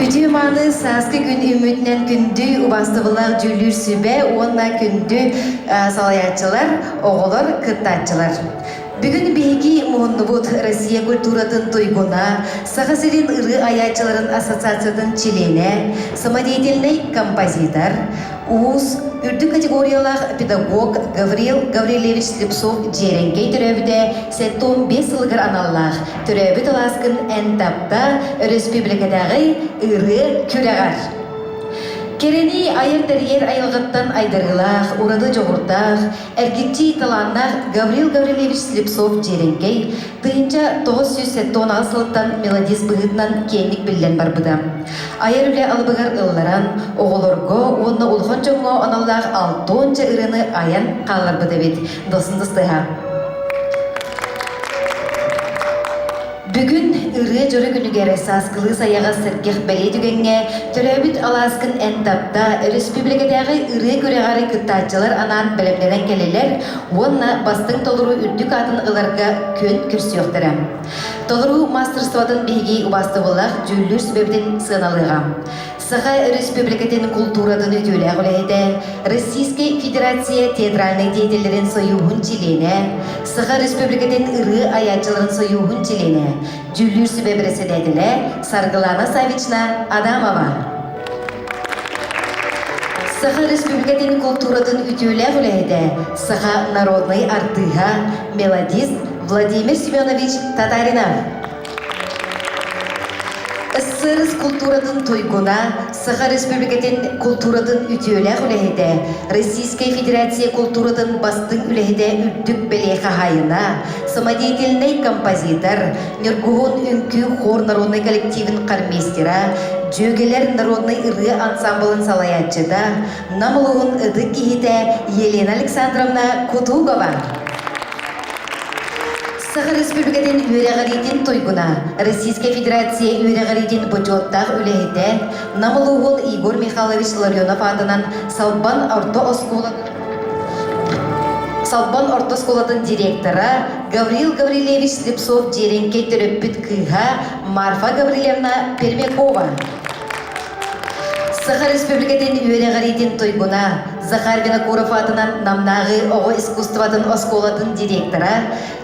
Үтүө-мааны сааскы күн үүммүтүнэн күндү убаастабыллаах дьүүллүүр сүбэ уонна күндү салайааччылар, оҕолор, кыттааччылар. Бүгүн биһиги муһуннубут Россия культуратын туйгуна, Саха сирин ырыа айааччыларын ассоциациятын чилиэнэ, самодеятельнай композитор, уус, үрдүк категориялаах педагог Гаврил Гаврильевич Слепцов Дьиэрэҥкэй төрөөбүтэ 75 сылыгар аналлаах Төрөөбүт алааскын эн тапта өрөспүүбүлүкэтээҕи ырыа күрэҕэр. Кэрэни айар-тэрийэр айылҕаттан айдарыылаах, ураты дьоҕурдаах, эргиччи талааннаах Гаврил Гаврильевич Слепцов-Дьиэрэҥкэй 1978 сылтан мелодист быһыытынан киэҥник биллэн барбыта. Айар үлэ алыбыгар ылларан, оҕолорго уонна улахан дьоҥҥо аналлаах алтуонча ырыаны айан хаалларбыт эбит. Досун тыстыһа. Бүгүн ырыа дьоро күнүгэр сааскылыы сайаҕас сэргэх бэлиэ түгэҥҥэ төрөөбүт алааскын эн тапта өрөспүүбүлүкэтээҕи ырыа күрэҕэр кыттааччылар анаан бэлэмнэнэн кэлэлэр уонна бастыҥ толору үрдүк аатын ыларга күөн көрсүөхтэрэ. Толоруу маастарыстыбатын биһиги убаастабыллаах дьүүллүүр сүбэбитин сыаналыаҕа. Саха Өрөспүүбүлүкэтин култууратын үтүөлээх үлэһитэ, Российскай Федерация театральнай деятеллэрин сойууһун чилиэнэ, Саха Өрөспүүбүлүкэтин ырыа айааччыларын сойууһун чилиэнэ, дьүүллүүр сүбэ бэрэссэдээтэлэ Саргылана Савична Адамова. Саха Өрөспүүбүлүкэтин култууратын үтүөлээх үлэһитэ, саха народнай артыыһа, мелодист Владимир Семенович Татаринов. СССР култууратын туйгуна, Саха Республикатын култууратын үтүөлээх үлэһитэ, Российскай Федерация култууратын бастыҥ үлэһитэ үрдүк бэлиэ хаһаайына, самодеятельнай композитор, Ньургуһун үҥкүү хор народнай коллективын хормейстера, Дьүөгэлэр народнай ырыа ансамблын салайааччыта, Нам улууһун ытык киһитэ Елена Александровна Кутугова. Саха Республикатын үөрэҕириитин туйгуна, Российскай Федерация үөрэҕириитин бочуоттаах үлэһитэ, Нам улууһун Егор Михайлович Ларионов аатынан Салбан орто оскуола Салбан орто оскуолатын директора Гаврил Гаврильевич Слепцов Дьиэрэҥкэй төрөппүт кыыһа Марфа Гаврильевна Пермякова. Саха Республикатын үөрэҕириитин туйгуна, Захар Винокуров аатынан Намнааҕы оҕо искусствотын оскуолатын директора,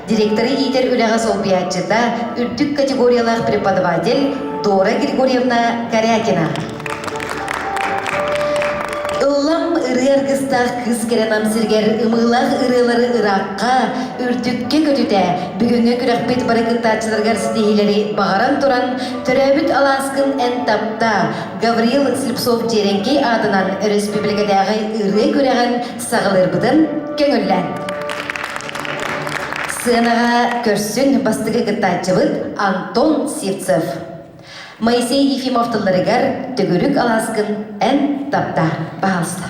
директоры иитэр үлэҕэ солбуйааччыта, үрдүк категориялаах преподаватель Дора Григорьевна Корякина. Ыллам ырыа аргыстаах кыыс кэрэ нам сиригэр ымыылаах ырыалары ыраахха, үрдүккэ көтүтэ, бүгүҥҥү күрэхпит бары кыттааччыларыгар ситиһиилэри баҕаран туран, Төрөөбүт алааскын эн тапта Гаврил Слепцов-Дьиэрэҥкэй аатынан өрөспүүбүлүкэтээҕи ырыа күрэҕин саҕалыырбытын көҥүллээн. Сыанаҕа көрсүн бастакы кыттааччыбыт Антон Сивцев. Моисей Ефимов тылларыгар Төгүрүк алааскын эн тапта, пожалуйста.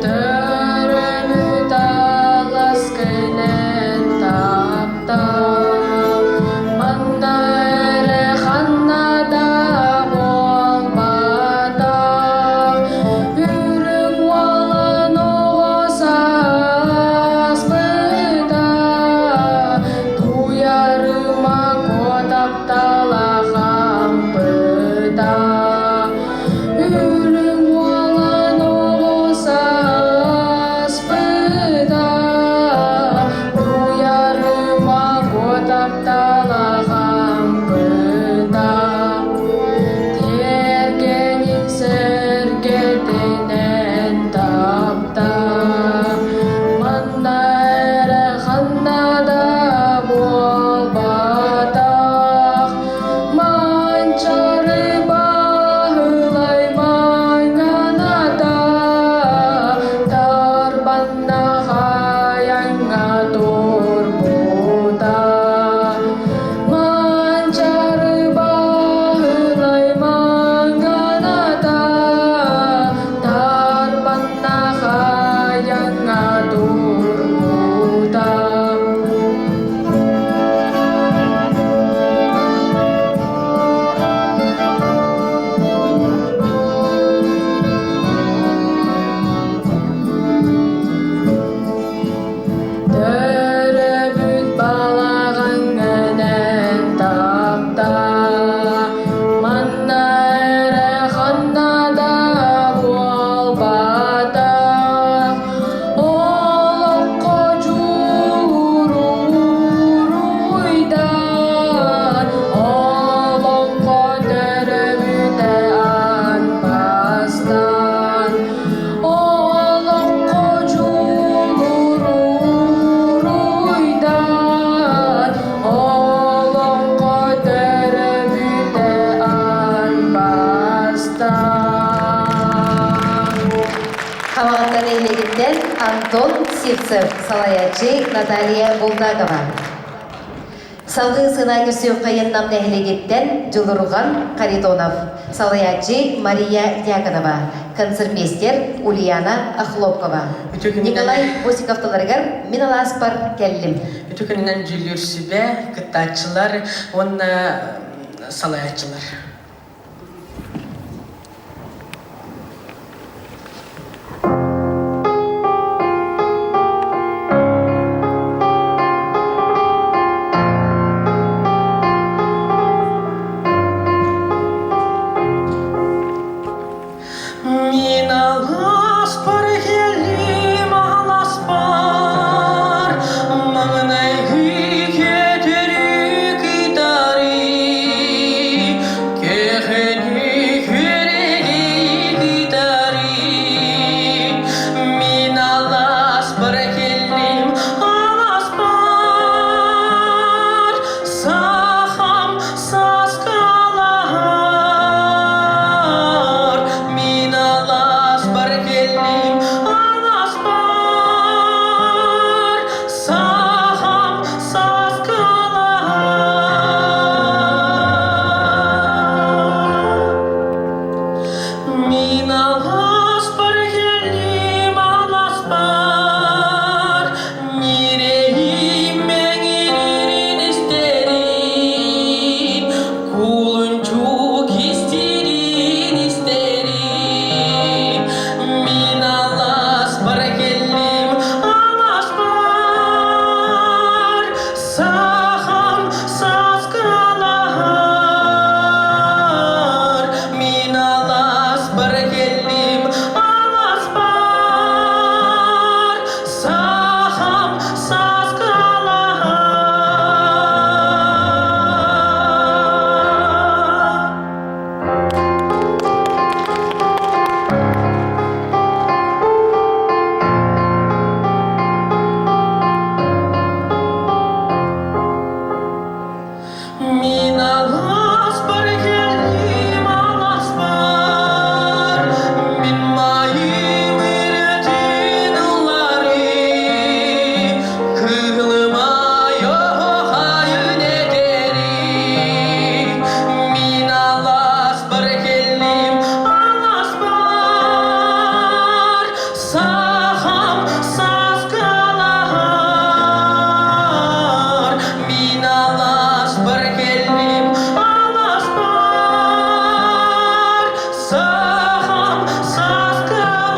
Төрөмүт алас кэнэн таа. нэһилиэгиттэн Антон Сивцев, салайааччы Наталья Булгакова. Салгыы сына көрсүөххэйин Нам нэһилиэгиттэн Дьулурҕан Харитонов, салайааччы Мария Дьяконова, концертмейстер Ульяна Охлопкова. Үтүө күнүнэн Николай Босиков тылларыгар «Мин алааспар кэллим». Үтүө күнүнэн дьүүллүүр сүбэ, кыттааччылар уонна салайааччылар. Мин аласпар кэллим аласпар, маҥнайгы көтөрү кытары, көхөнү күрэгэй кытары. Мин аласпар кэллим аласпар, сахам Саскалаһар мин аласпар кэллим аласпар сахам саскалаһар Мин аласпар кэллим аласпар Ньирэйим мэҥирин истэрин, кулунчук истирин истэрин. Мин аласпар кэллим аласпар, сахам саскалаһар. Мин аласпар кэллим аласпар, сахам саскалаһар. Мин аласпар кэллим аласпар, мин майым үрэтин ыллары, кыылымай оһайын этэри. Мин аласпар кэллим аласпар, сахам саскалаһар. Мин аласпар кэллим аласпар, сахам саскалаһар.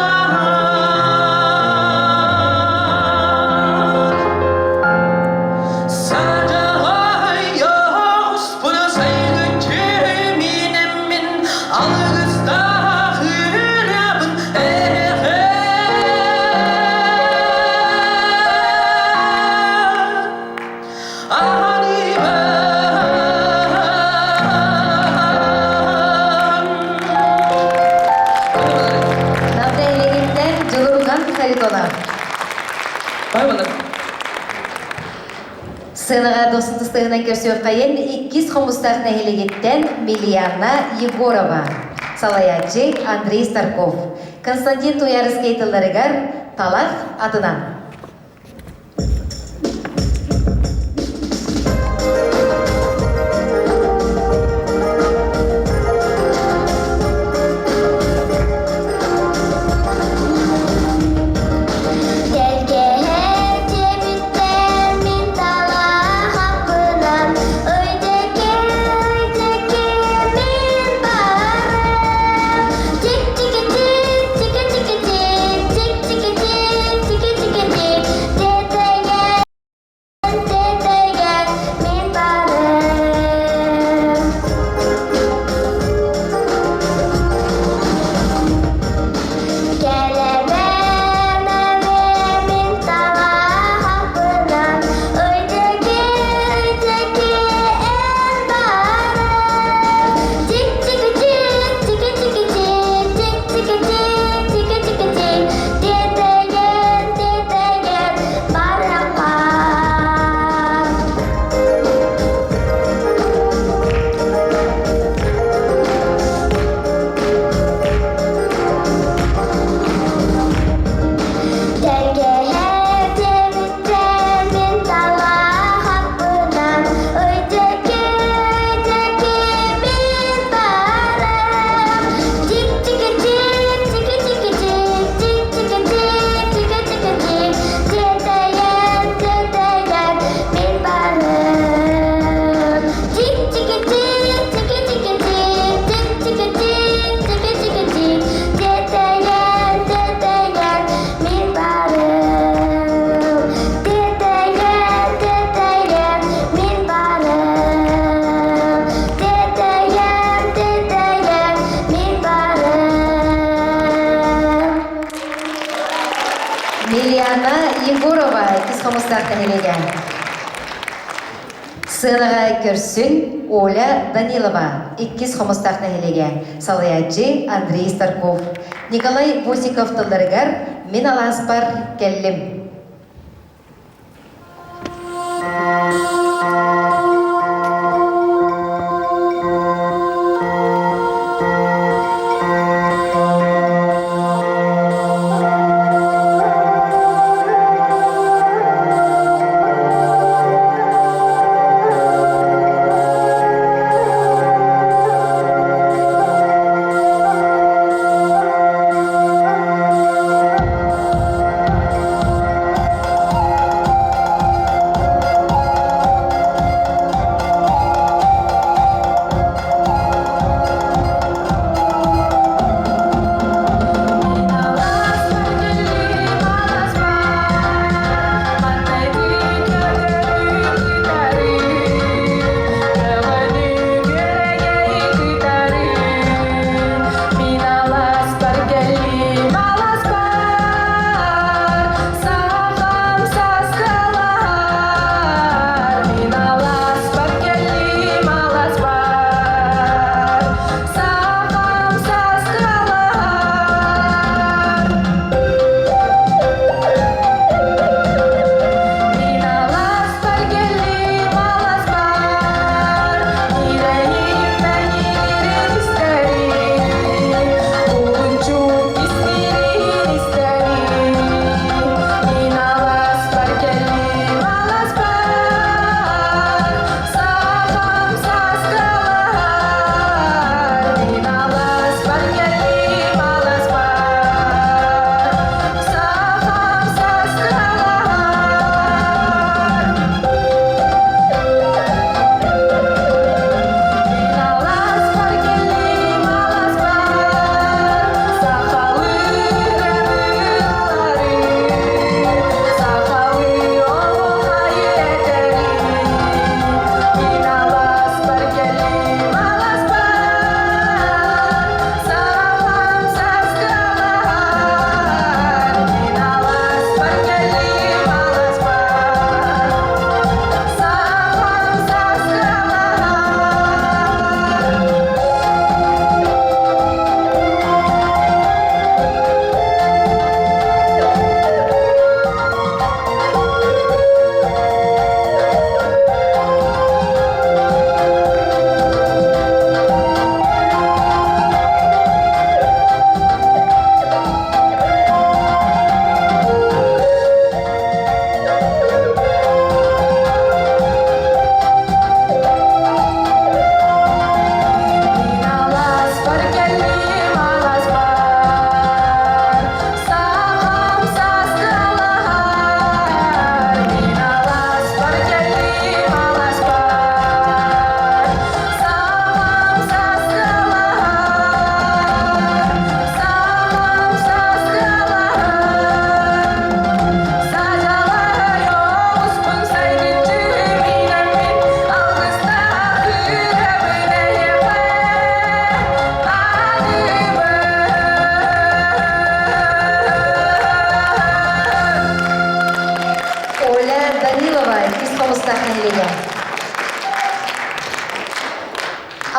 Садаҕай оҕуспуна сайгыччы минэммин алгыстаах ырыабын эһэ. Нам нэһилиэгиттэн Дьулурҕан Харитонов. Сценаҕа дохсун тустаһынан көрсүөххэйин иккис хомустаах нэһилиэгиттэн Мильяна Егорова, салайааччы Андрей Старков, Константин Туйаарыскай тылларыгар Талах атынан. Тэлгэһэ мин талаһаппынан, Өйдөкө, өйдөкө мин барым. Тик-тик-тик, тик-тик-тик, тик-тик-тик, тик-тик-тик. Лилиана Егорова, иккис хомустаах нэһилиэгэ. Сыанаҕа көрсүн Оля Данилова, иккис хомустаах нэһилиэгэ, салайааччы Андрей Старков. Николай Босиков тылларыгар «Мин алааспар кэллим». Оля Данилова, иккис хомустаах нэһилиэгэ.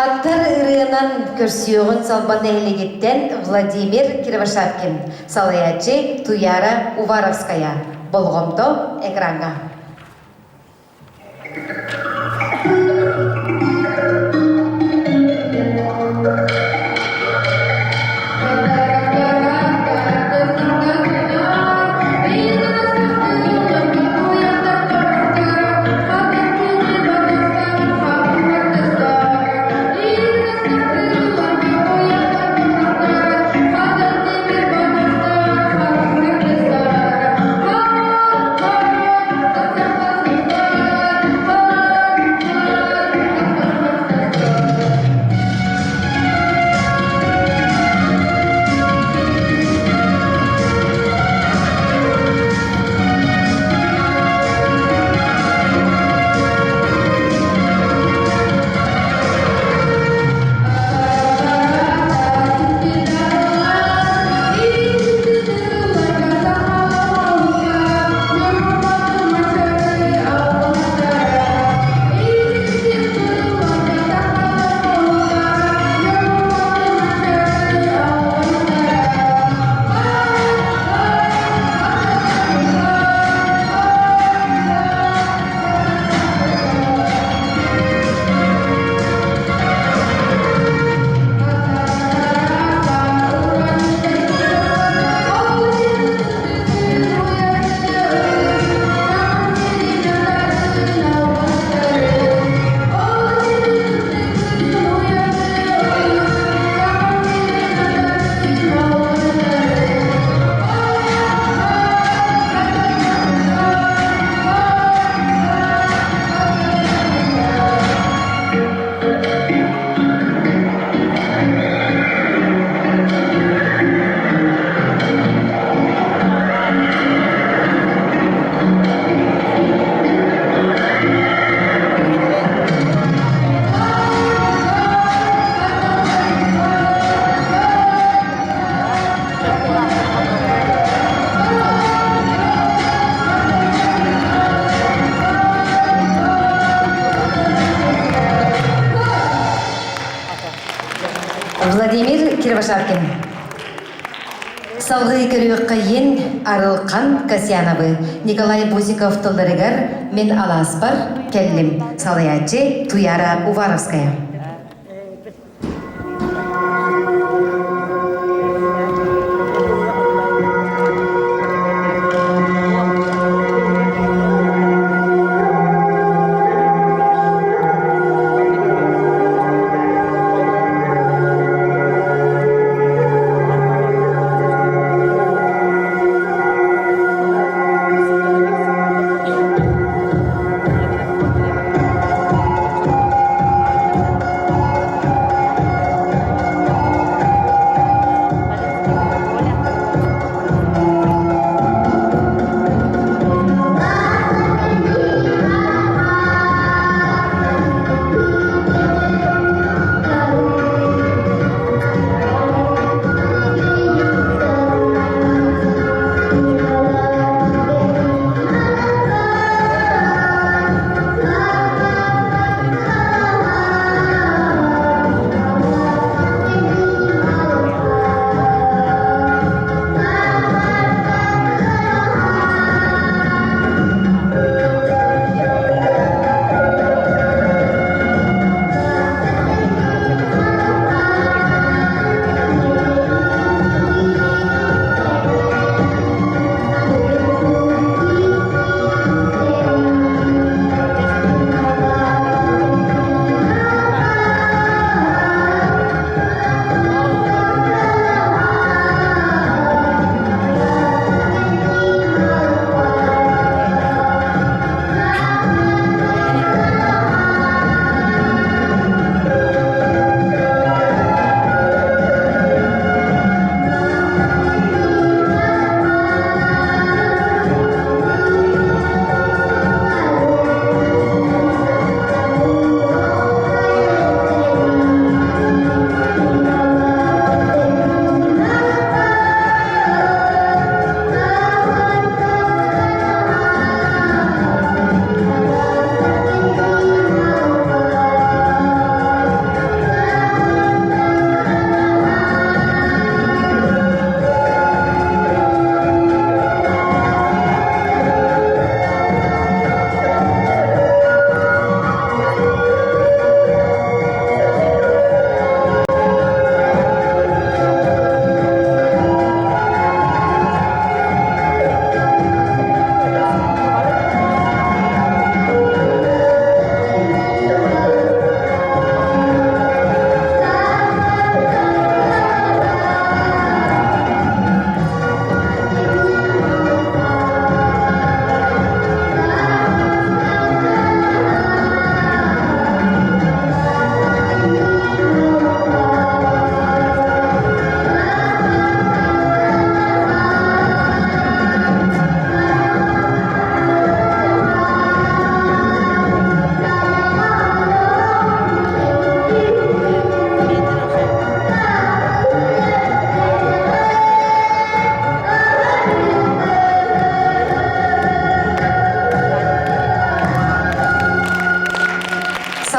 Аттар ырыанан көрсүөҕүн Салбан нэһилиэгиттэн Владимир Кривошапкин, салайааччы Туяра Уваровская. Болҕомто экраҥҥа. Кривошапкин. Салгыы көрүөххэйин Арылхан Касьяновы Николай Бузиков тылларыгар «Мин алааспар кэллим» салайааччы Туяра Уваровская.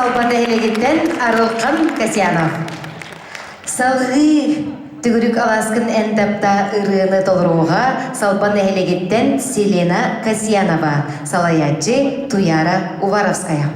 Салба нэһилиэгиттэн Арылхан Касьянов. Салгыы Түгүрүк алааскын эн тапта ырыаны толоруоҕа Салба нэһилиэгиттэн Селена Касьянова, салайааччы Туяра Уваровская.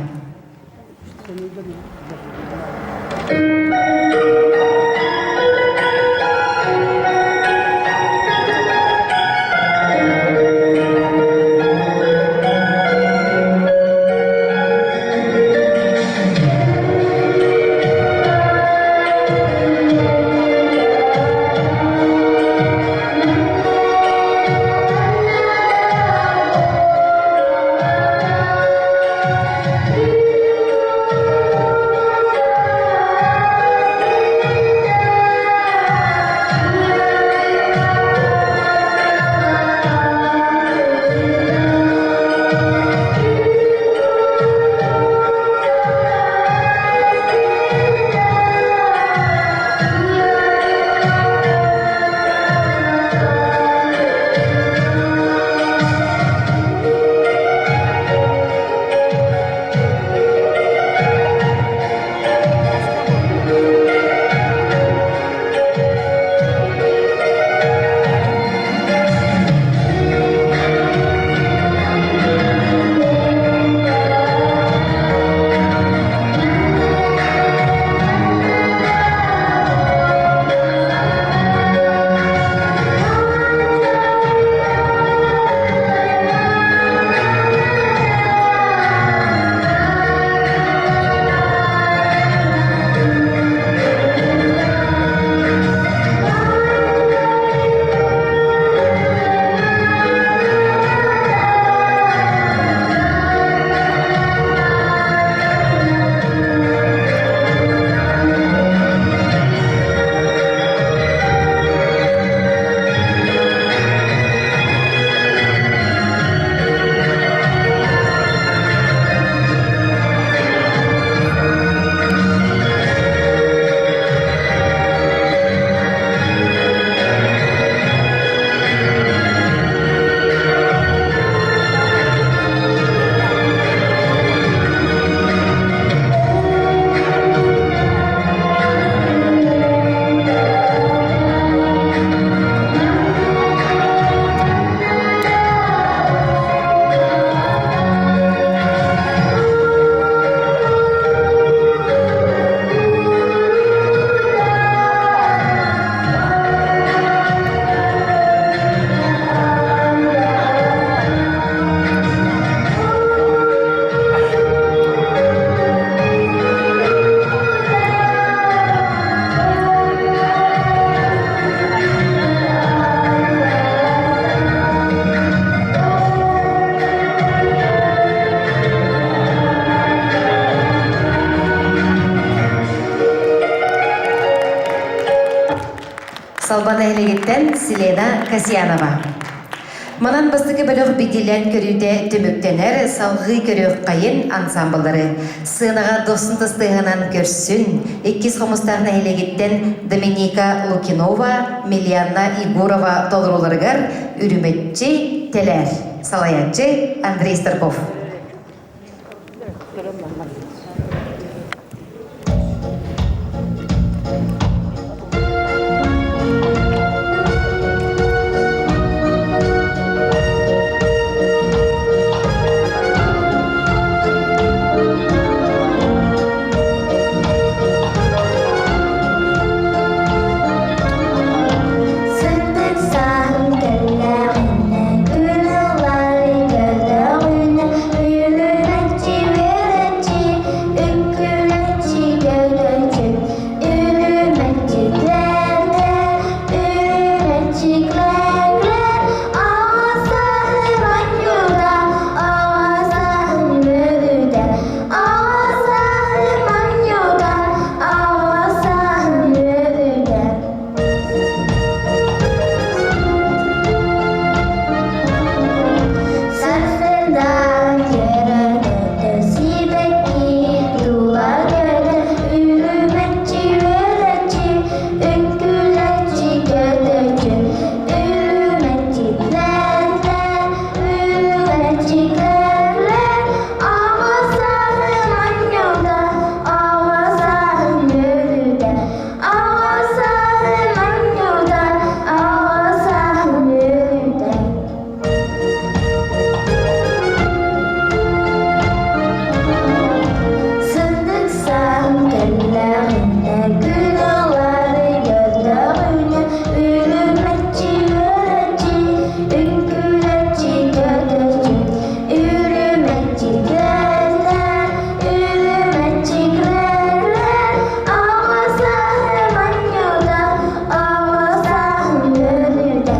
Салба нэһилиэгиттэн Селена Касьянова. Манан бастакы бөлөх бидилэн көрүүтэ түмүктэнэр, салҕыы көрүөххэйин ансамбллары сыанаҕа дохсун тастыһынан көрсүн. Иккис Хомустаах нэһилиэгиттэн Доминика Лукинова, Мильяна Егорова толорууларыгар Үрүмэччи Тэлээр, салайааччы Андрей Старков. Сырдык сааһым кэллэҕинэ, күн ыллаары көрдөҕүнэ, Үлүмэччи үөрэччи, үҥкүүлэччи көрөөччү, Үлүмэччи клэр-клэр, үлүмэччи клэр-клэр, Аҕа сааһым анньыыта, аҕа сааһым үөрүүтэ, Аҕа сааһым анньыыта, аҕа сааһым үөрүүтэ. Сарсыардан үөрэ-көтө сибэкки тула көтө үрүмэччи үөрэччи үҥкүүлэччи көтөччү үрүмэччи лэр-лэр үрүмэччи лэр-лэр аҕа сааһым анньыыта аҕа сааһым үөрүүтэ аҕа сааһым анньыыта аҕа сааһым үөрүүтэ. Сырдык сааһым кэллэҕинэ, күн ылаары көрдөҕүнэ, үрүмэччи үөрэччи, үҥкүүлэччи көтөччү, үрүмэччи кэллэр, үрүмэччи кэллэр, аҕа сааһым анньыыта, аҕа сааһым үөрүүтэ,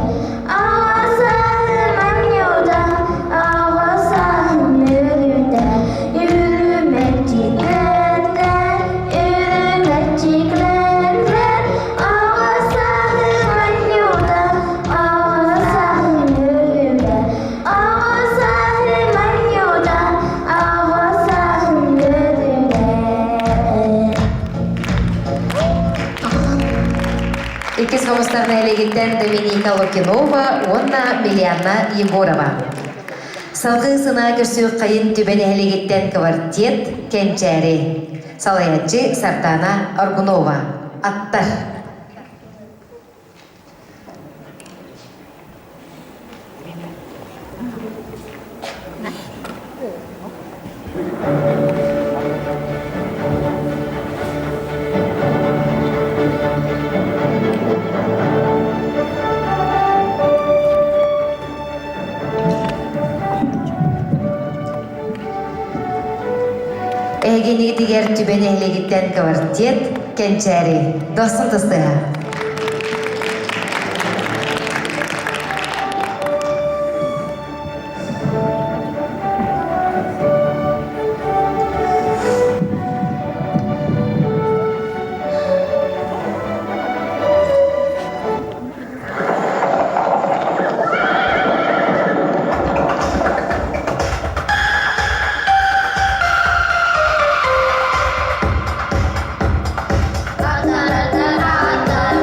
Иккис хомустар нэһилиэгиттэн Доминика Лукинова уонна Милианна Егорова. Салгыы сынаа көрсүөххэйин Түбэ нэһилиэгиттэн квартет Кэнчээри. Салайааччы Сардана Аргунова. Аттар. Эһигинигитигэр Түбэ нэһилиэгиттэн квартет Кэнчээри. Дохсун тыстыһа. Атар, атар, атар.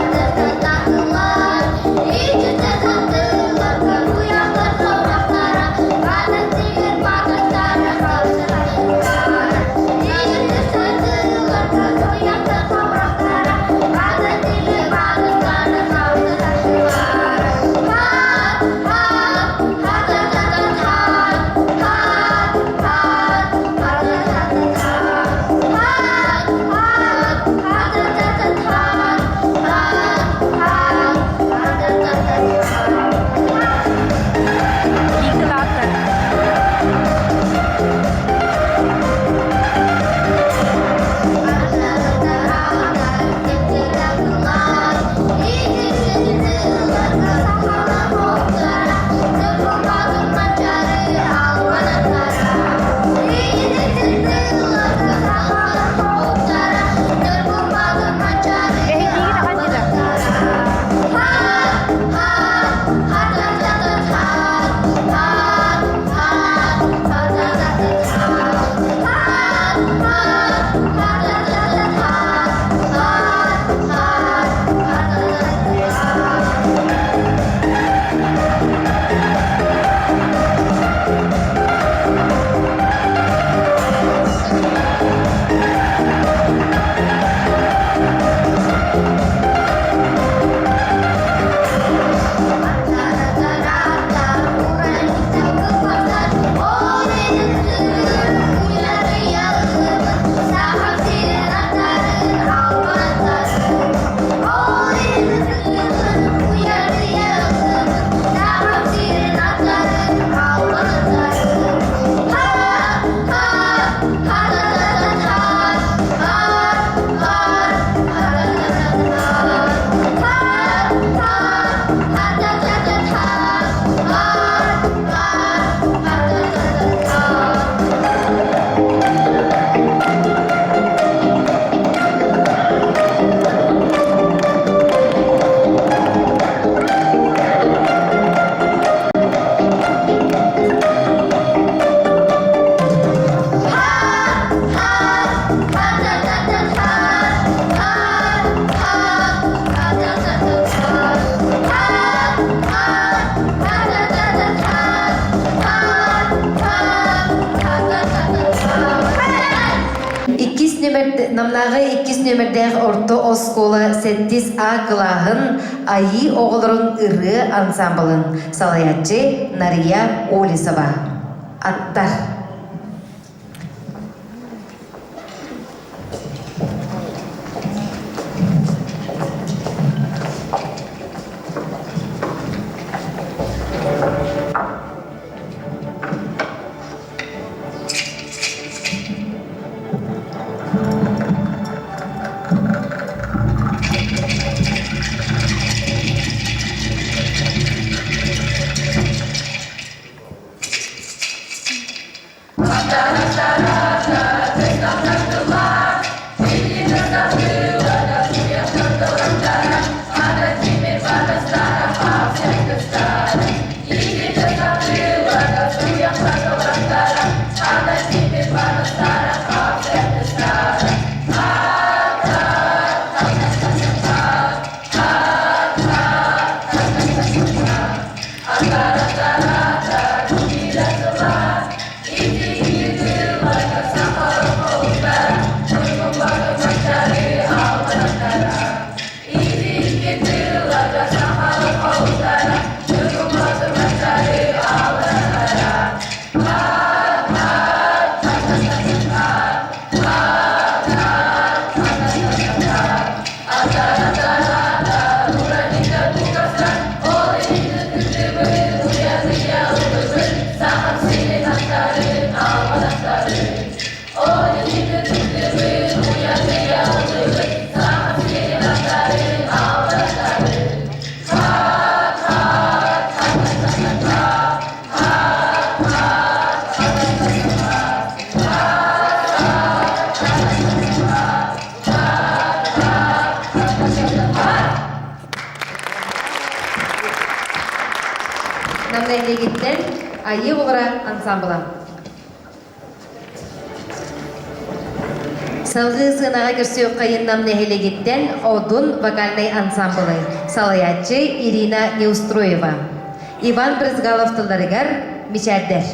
Намнааҕы иккис нүөмэрдээх орто оскуола сэттис А кылааһын Айыы оҕолорун ырыа ансаамбылын салайааччы Нария Олесова. Аттар. Нам нэһилиэгиттэн Айыы оҕолоро ансаамбыла. Салгыы сыанаҕа көрсүөххэйин Нам нэһилиэгиттэн Одун вокальнай ансаамбылы салайааччы Ирина Неустроева. Иван Брызгалов тылларыгар мичээрдэр.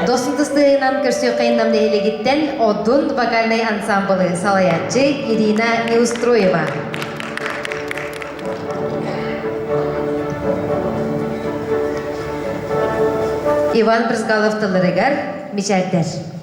Досунтустыынан көрсүөххэйин нэһилиэгиттэн Одун вокальнай ансаамбылы салайааччы Ирина Неустроева. Иван Брызгалов тылларыгар мичээрдэр.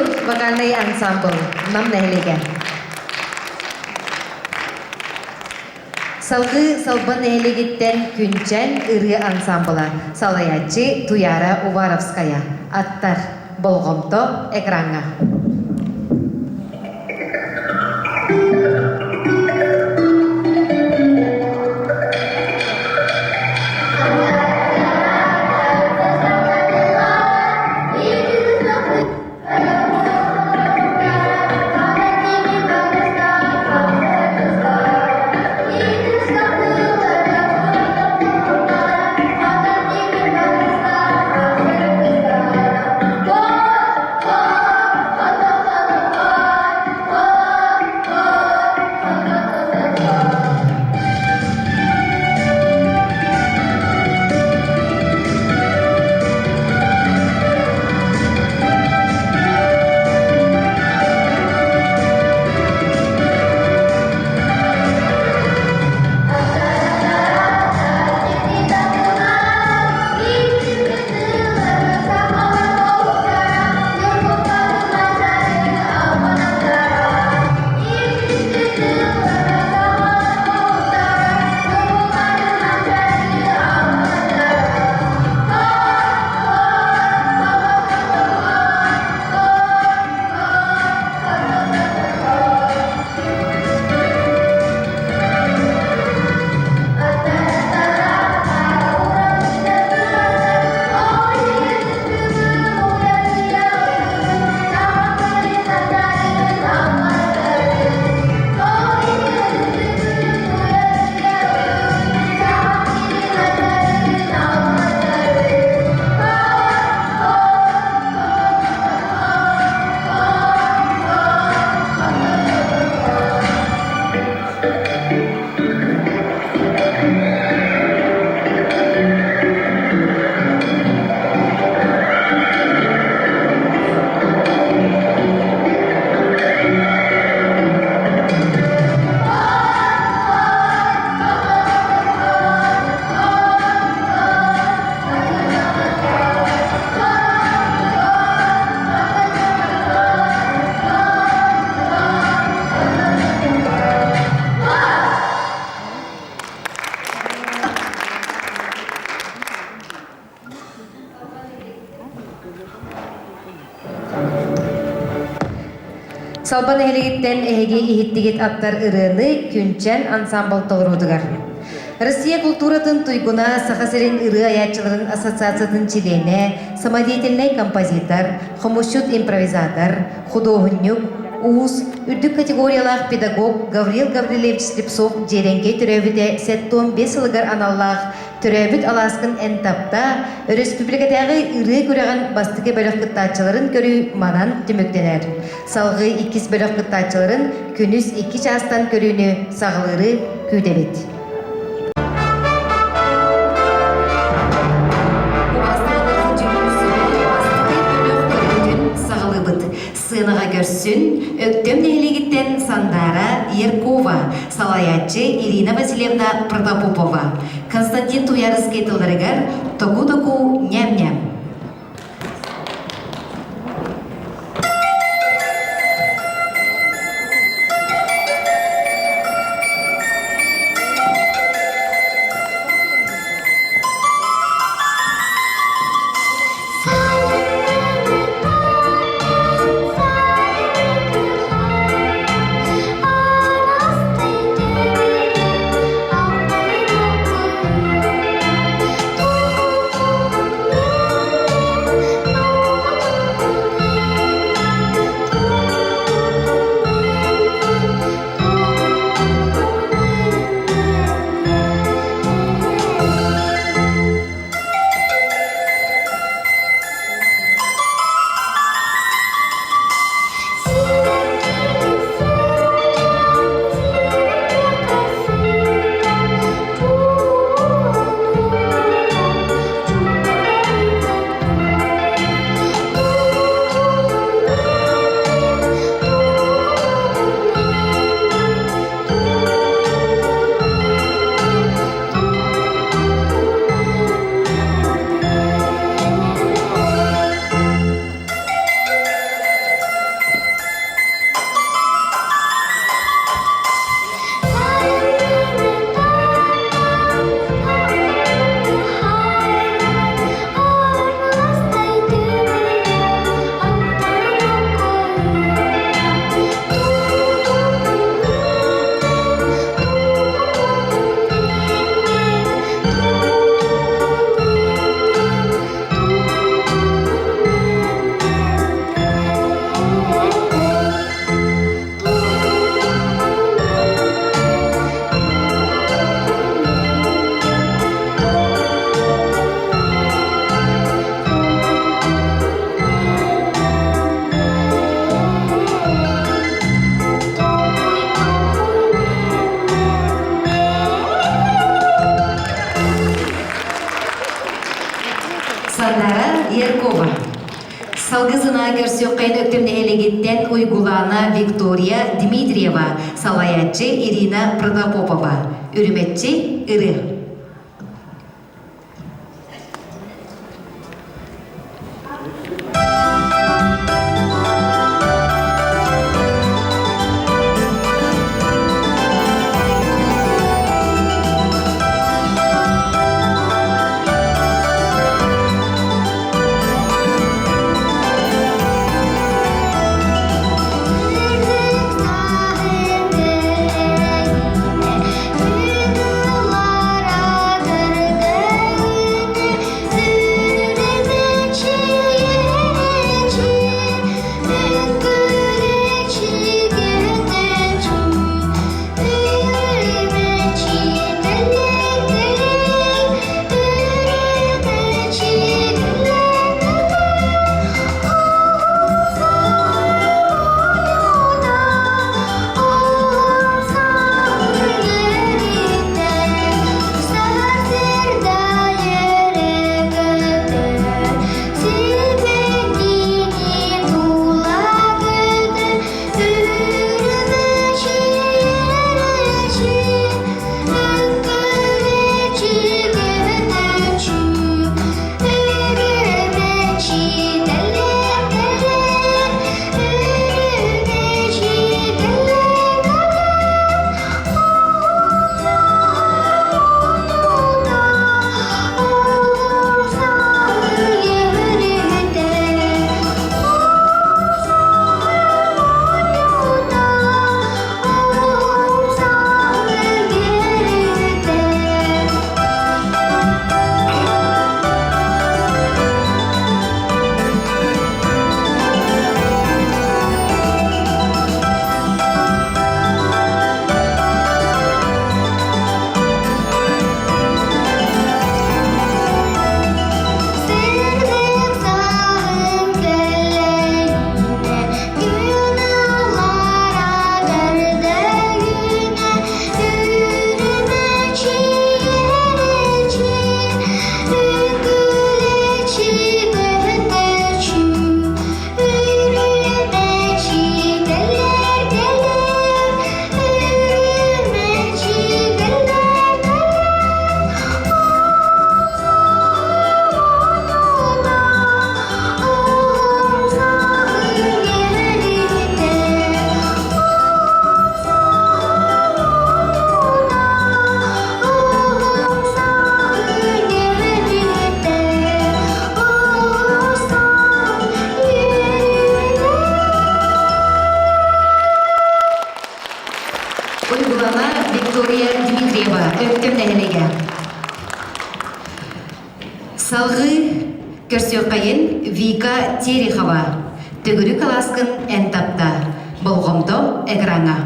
Кудук вокальный ансамбл Нам нэһилиэгэ. Салгыы Салбан нэһилиэгиттэн Күнчэн ырыа ансамбла, салайааччы Туяра Уваровская. Аттар. Болҕомто экраҥҥа. Салба нэһилигиттэн эһиги иһиттигит аттар ырыаны Күнчэн ансамбл толоруутугар. Россия култууратын туйгуна Саха сирин ырыа айааччыларын ассоциациятын чилиэнэ, самодеятельнай композитор, хомусчут-импровизатор, худуоһунньук, уус, үрдүк категориялаах педагог Гаврил Гаврильевич Слепцов Дьиэрэҥкэй төрөөбүтэ 75 сылыгар аналлаах Төрөөбүт алааскын эн тапта өрөспүүбүлүкэтээҕи ырыа күрэҕин бастакы бөлөх кыттааччыларын көрүү манан түмүктэнэр. Салгыы иккис бөлөх кыттааччыларын күнүс 2 чаастан көрүүнү саҕалыыры күүтэбит. Саҕалыыбыт. Сыанаҕа көрсүн, Өктөм нэһилиэгиттэн Сандаара Яркова, салайааччы Ирина Васильевна Протопопова, Константин Туярскай тылларыгар «Току-току ням-ням». Салгыы сынаа көрсүөххэйин Өктөм нэһилиэгиттэн Уйгулаана Виктория Дмитриева, салайааччы Ирина Протопопова, үрүмэччи ырыа. Уйгулана Виктория Дмитриева, Өктөм нэһилиэгэ. Салгыы көрсүөххэйин Вика Терехова, төгүрүк алааскын эн тапта, болҕомто экраҥҥа.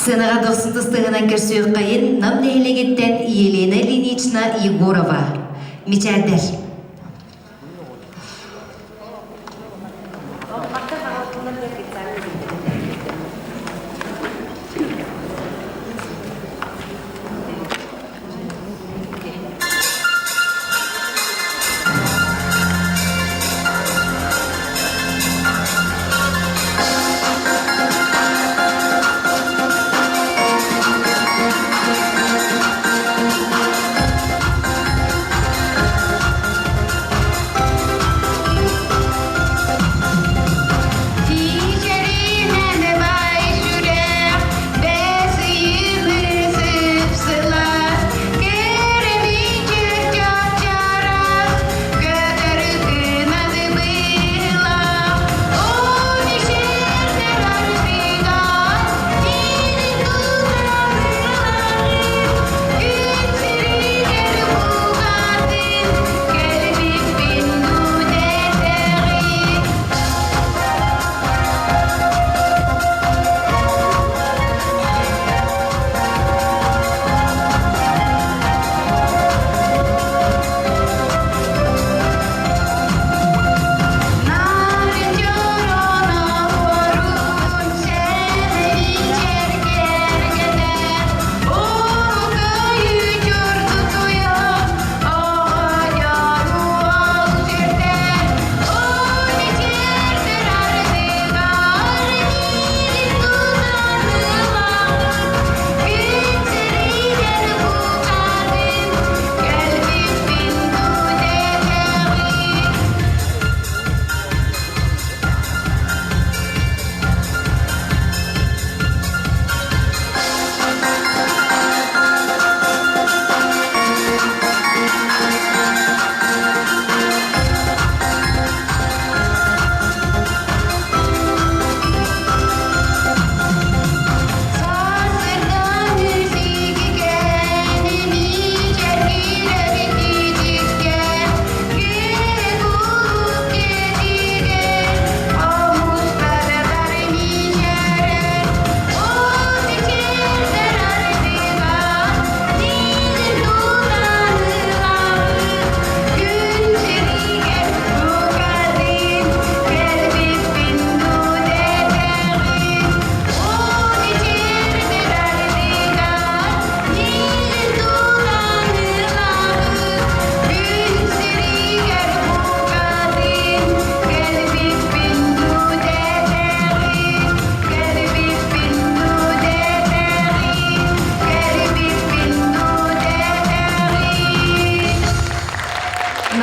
Сценаҕа дохсун тыстыгынан көрсүөххэйин Нам нэһилиэгиттэн Елена Ильинична Егорова. Мичээрдэр.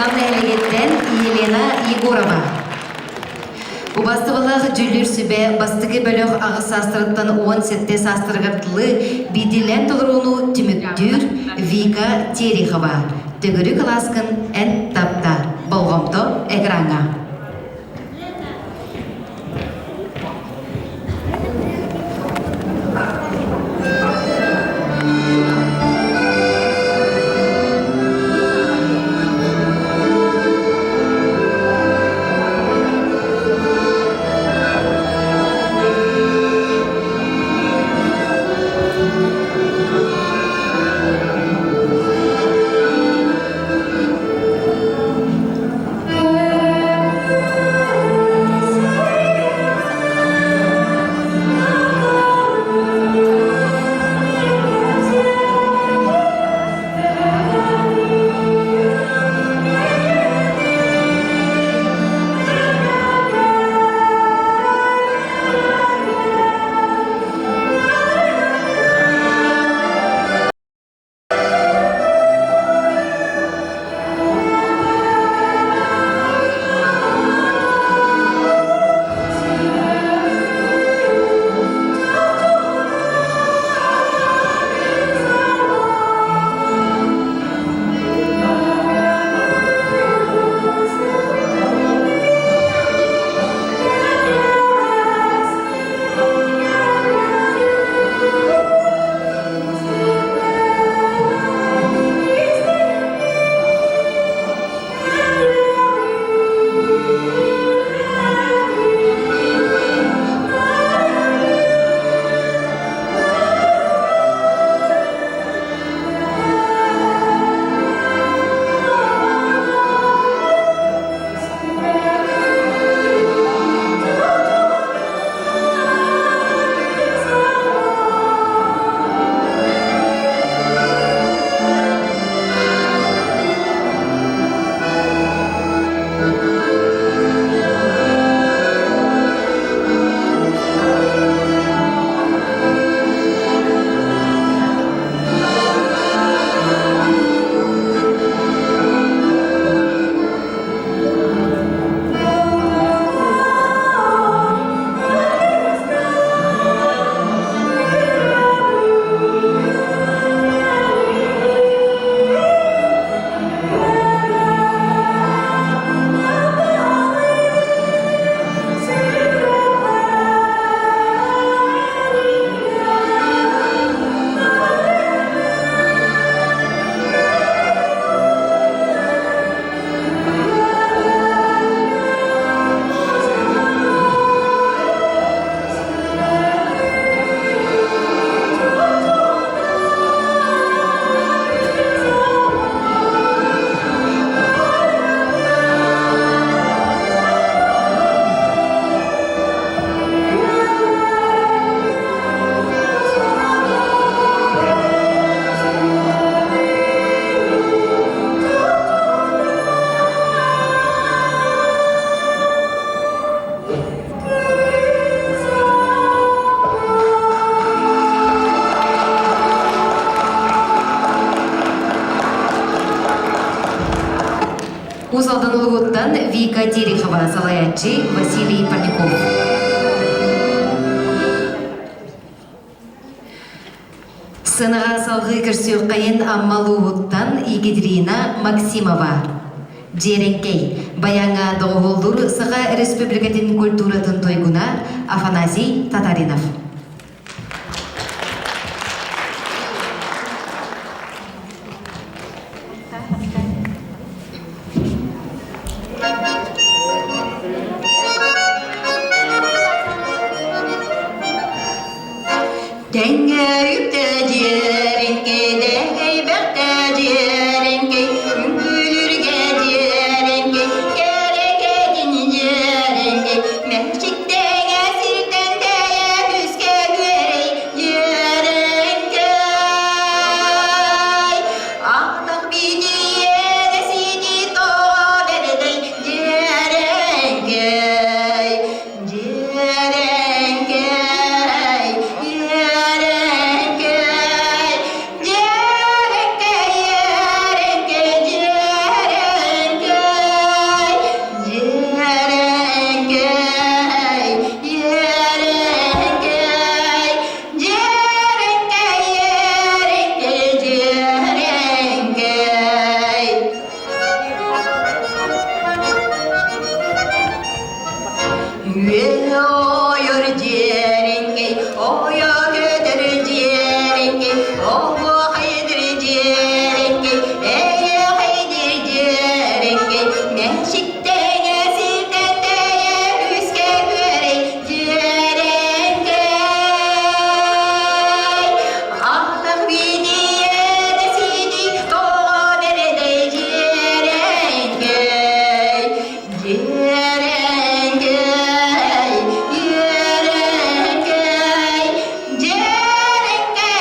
Нам нэһилиэгиттэн Елена Егорова. Убастыбалаах дьүүллүүр сүбэ бастакы бөлөх аҕыс саастарыттан 17 саастарыгар дылы биирдиилээн толорууну түмүктүүр Вика Терехова. Төгүрүк алааскын эн тапта. Болҕомто экраҥҥа. Уус Алдан улууһуттан Вика Терехова, салайааччы Василий Парников. Сыанаҕа салгыы көрсүөххэйин Амма улууһуттан Екатерина Максимова. Дьиэрэҥкэй, баяҥҥа доҕуһуоллуур Саха Республикатын культуратын туйгуна Афанасий Татаринов. Тэҥҥэ дьиэрэҥкэй, дэһэйбэхтэ дьиэрэҥкэй, үҥкүүлүргэ дьиэрэҥкэй, кэрэкэтин дьиэрэҥкэй, мэччиктэҥэ сиртэн тэйэ үскэ үөрэй дьиэрэҥкэй. Атах биитиэгэ сини тоҕо бэрдэй дьиэрэҥкэй. Дьиэрэҥкэй, дьиэрэҥкэй. Үөһэ ойор дьиэрэҥкэй, ойо көтөр дьиэрэҥкэй, оһуохайдыр дьиэрэҥкэй, эйэхэйдир дьиэрэҥкэй, мэчиктэҥэ сиртэн тэйэ үскэ күөрэй дьиэрэҥкэй. Ахтах биидийэ сиди тоҕо бэрэдэй дьиэрэҥкэй. Дьиэрэҥкэй, дьиэрэҥкэй, дьиэрэҥкэй, дьиэрэҥкэй, дьиэрэҥкэй,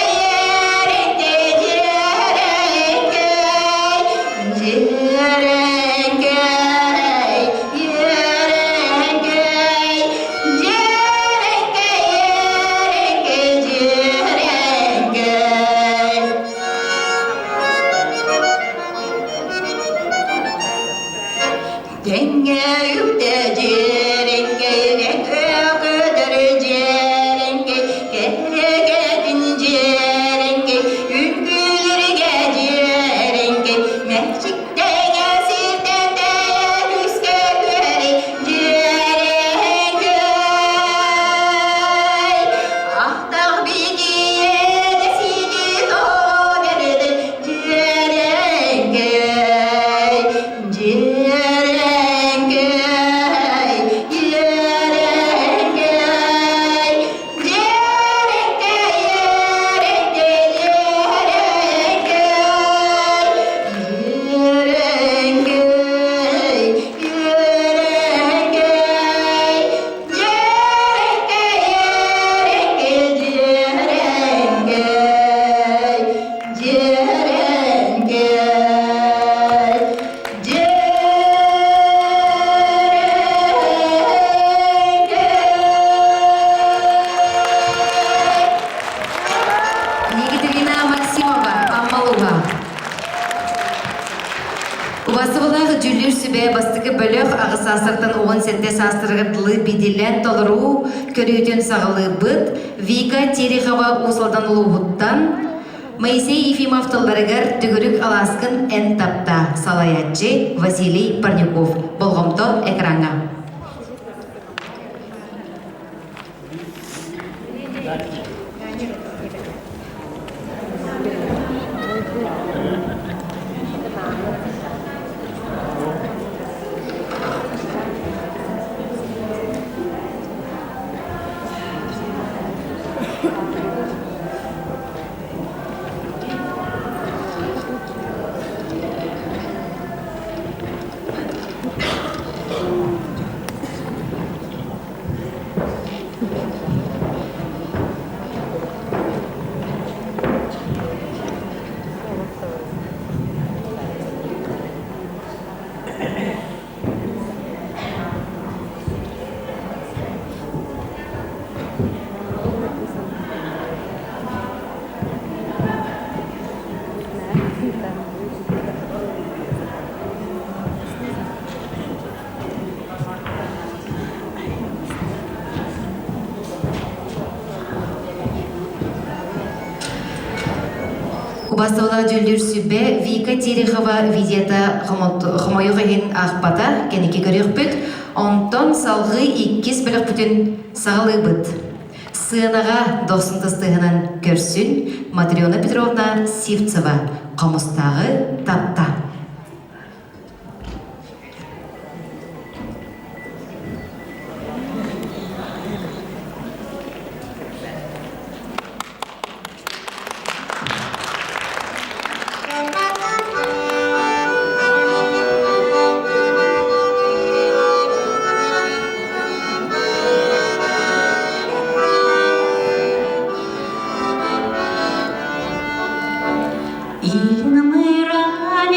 дьиэрэҥкэй, дьиэрэҥкэй, дьиэрэҥкэй, дьиэрэҥкэй. Тэҥҥэ үктэ дьиэрэҥкэй, өкөдөр дьиэрэҥкэй, кэрэкэтин дьиэрэҥкэй, үҥкүүлэргэ дьиэрэҥкэй, мэчиктэҥэ сиртэн тэйэ үскэ күөрэй дьиэрэҥкэй. Ахтах битиэ сиди тоҕо бэрдэй дьиэрэҥкэй. Дьиэрэҥкэй, дьиэрэҥкэй, дьиэрэҥкэй, дьиэрэҥкэй, дьиэрэҥкэй, дьиэрэҥкэй, дьиэрэҥкэй, дьиэрэҥкэй, Екатерина Максимова, Аммалуга. Убастыбылаах дьүүллүүр сүбэ бастакы бөлөх аҕыс саастартан 17 саастарыгар дылы бидилэн толоруу көрүүтүн саҕалыыбыт. Вика Терехова Уус Алдан улууһуттан, Моисей Ефимов тылларыгар Төгүрүк алааскын эн тапта салайааччы Василий Парников болҕомто экраҥҥа. Убастабылаах дьүүллүүр сүбэ Вика Терехова видеота хомойуох иһин аахпата, кэнники көрүөхпүт. Онтон салҕыы иккис бөлөхпүтүн саҕалыыбыт. Сыанаҕа дохсун тастыһынан көрсүн Матрена Петровна Сивцева хомустааҕы тапта. Илин мыраан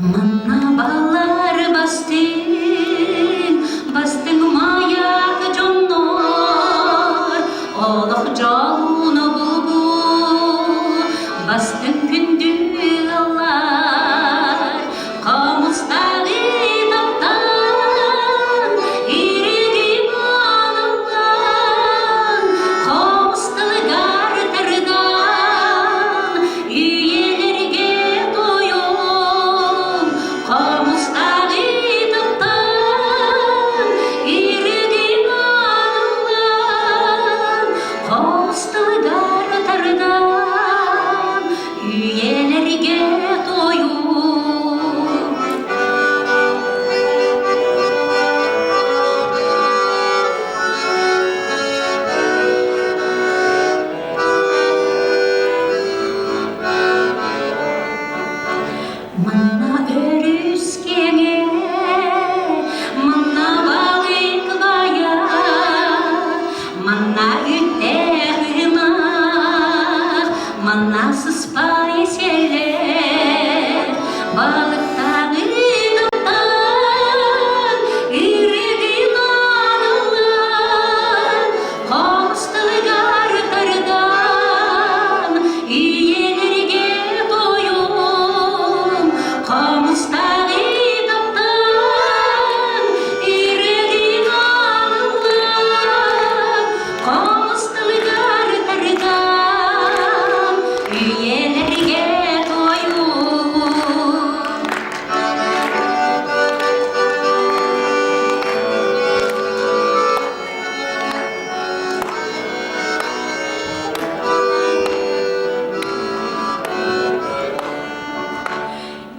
Манна балар бастыҥ, бастыҥ маяк дьоннор, олох дьолун булбут, бастыҥ күндү ыаллар, хомустааҕы таптаан, ириги аналлаан, хомус тылыгар тардан, Үйэлэргэ тойон, хомустааҕы таптаан, иригин аналлаан, хомус тылыгар тардан, үйэлэргэ тойон. Манна өрүс киэҥэ, манна балык баайа, манна үттээх ынах, манна сыспай сиэлэр, балыктааҕы таптаан, үрүгүн арыллан, Хомусталыгар тардан, үйэлэргэ тойон, хомустааҕы таптаан, үрэгин аалыллан, хомусталыгар тардан, үйэлэргэ тойон.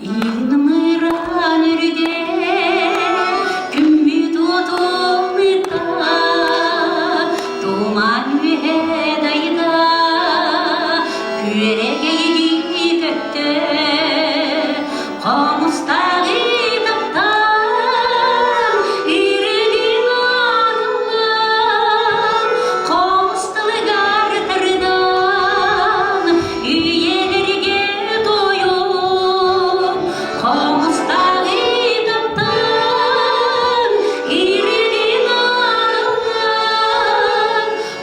Илин үргэ күммүт уотун туман үөһэ дайда, күөрэгэйи көттө, хомустааҕы таптаан, үрүгүн ааныллан, хомус тылыгар тардан, үйэлэргэ тойон, хомустааҕы таптаан, үрүгүн ааныллан,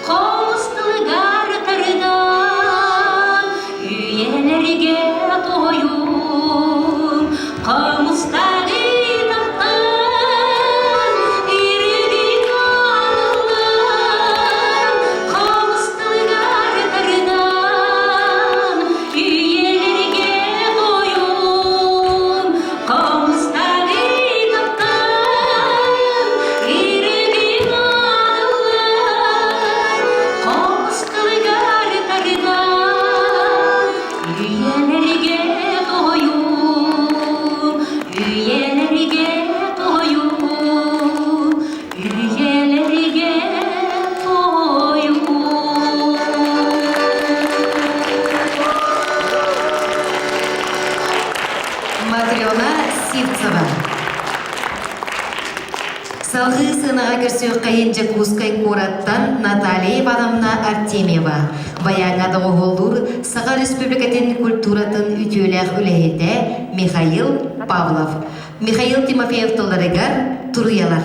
хомус тылыгар тардан, үйэлэргэ тоһуйуҥ, хомустааҕы таптаан, үрүгүн аалыллан, хомус тылыгар тардан, үйэлэргэ тоһуйуҥ, хомустааҕы таптаан, үрүгүн аалыллан, хомус тылыгар тардан, Үйэлэргэ тоһуйуум, үйэлэргэ тоһуйуум, үйэлэргэ тоһуйуум. Матрена Сивцева. Салгыы сыанаҕа көрсүөххэйин Дьокуускай куораттан Наталья Ивановна Артемьева, баяҥҥа доҕуһуоллуур Саха Республикатын культуратын үтүөлээх үлэһитэ Михаил Павлов. Михаил Тимофеев тылларыгар туруйалар.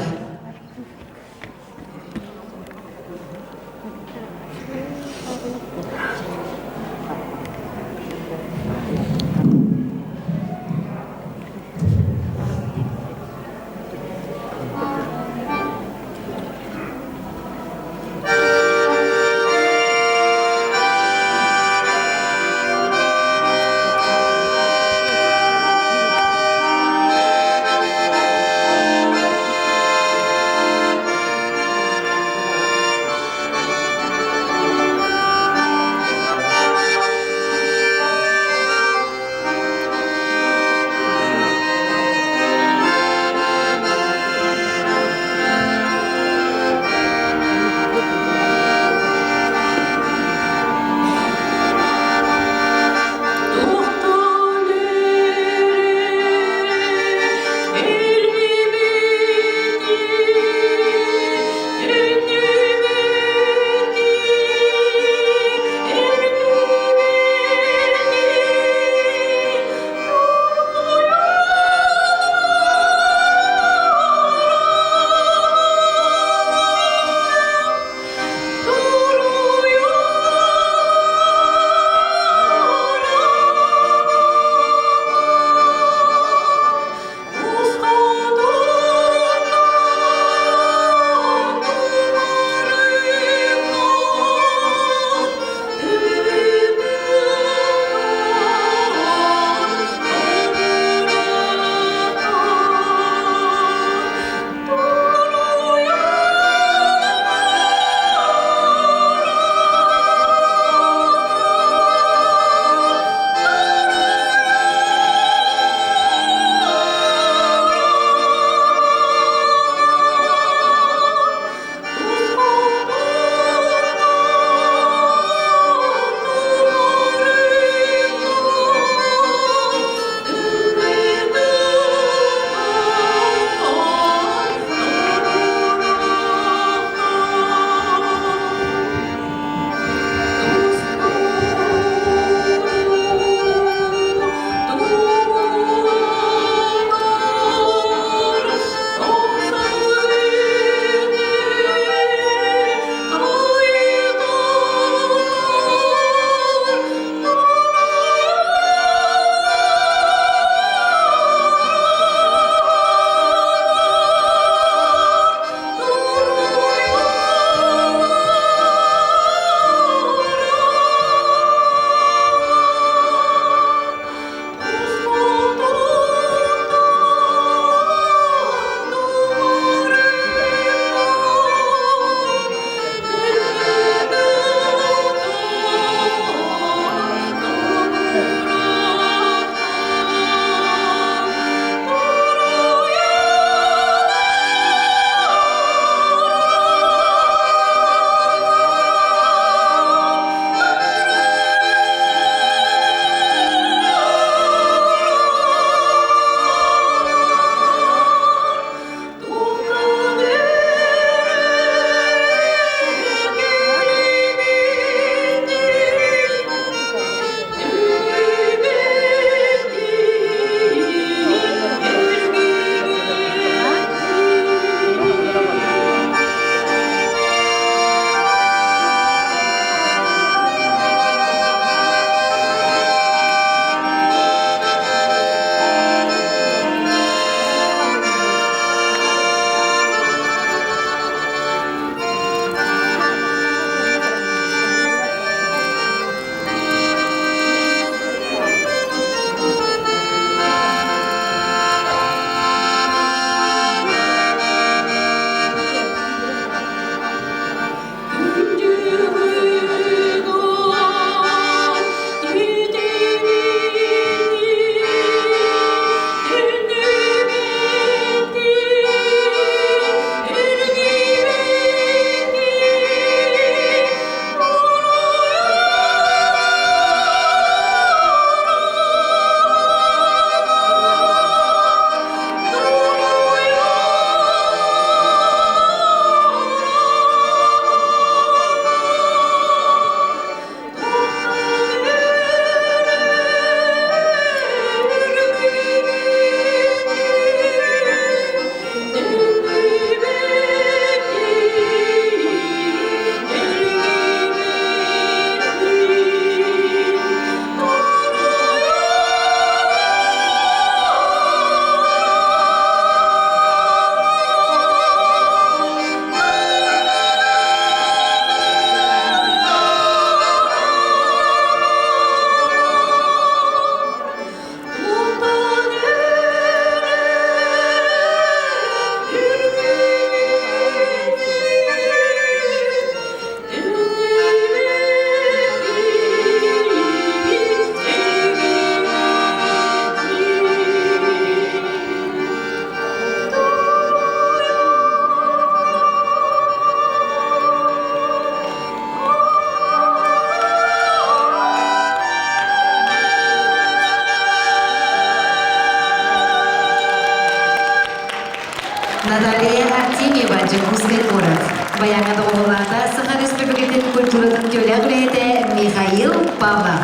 Наталья Артемьева, Дьокуускай куорат. Баяҥҥа доҕуһуоллаата Саха Республикатын культуратын үтүөлээх үлэһитэ Михаил Павлов.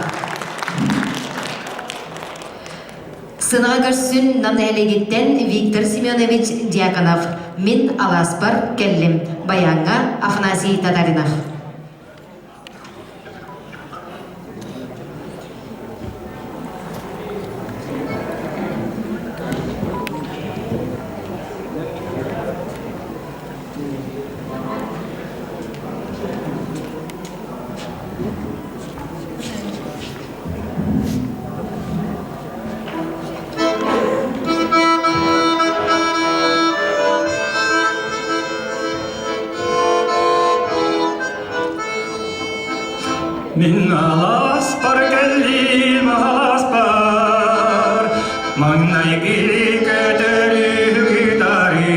Сынаҕа көрсүн Нам нэһилиэгиттэн Виктор Семенович Дьяконов. Мин алааспар кэллим. Баяҥҥа Афанасий Татаринов. Мин алааспар кэллим алааспар, маҥнайгы көтөрү кытары,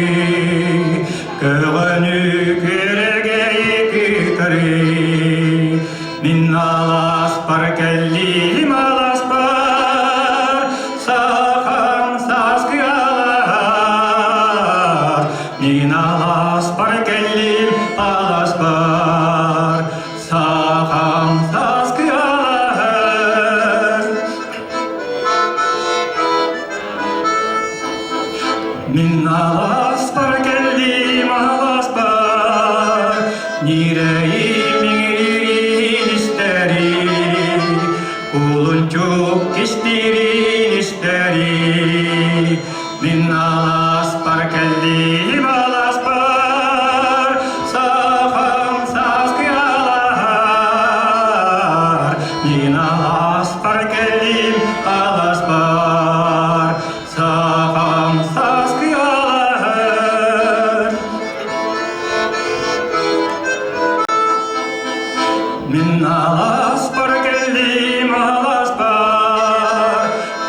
көҕөнү күөрэгэйи кытары. Мин алааспар кэллим алааспар, сахан сааскы алаас. Мин алааспар кэллим алааспар, сахан сааскы алаас. Мин алааспар кэллим алааспар, ньирэйим иҥиирин истэри, кулунчук кистиирин истэри. Мин алааспар кэллим алааспар, сахам сааскы алаар. Мин алааспар кэллим алааспар, Сахам сааскы алаһар. Мин алааспар кэллим алааспар,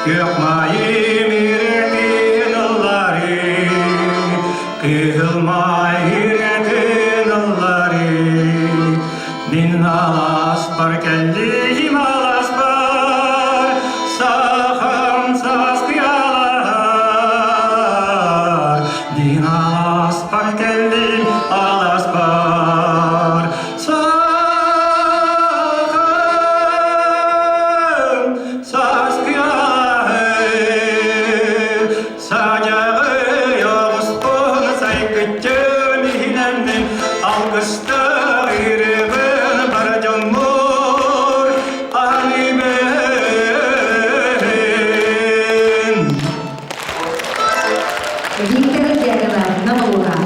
күөх майым ирэтин ыллары, кыһыл май ирэтин ыллары. Мин алааспар кэллим алааспар, сахам сааскы алаар. Мин алааспар кэллим алааспар, сахам сааскы алаар. Садьаҕы оҕуспун сайгыччын иһинэммин алгыстар ырыбын бар дьоммор аһыыбын. Виктор Дьяконов, Намылуха.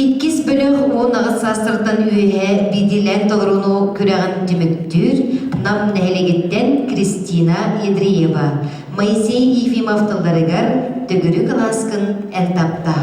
Иккис бөлөх 18 саастартан үөһэ биирдиилээн толорууну күрэҕин түмүктүүр Нам нэһилиэгиттэн Кристина Ядреева, Моисей Ефимов тылларыгар «Төгүрүк алааскын эн тапта».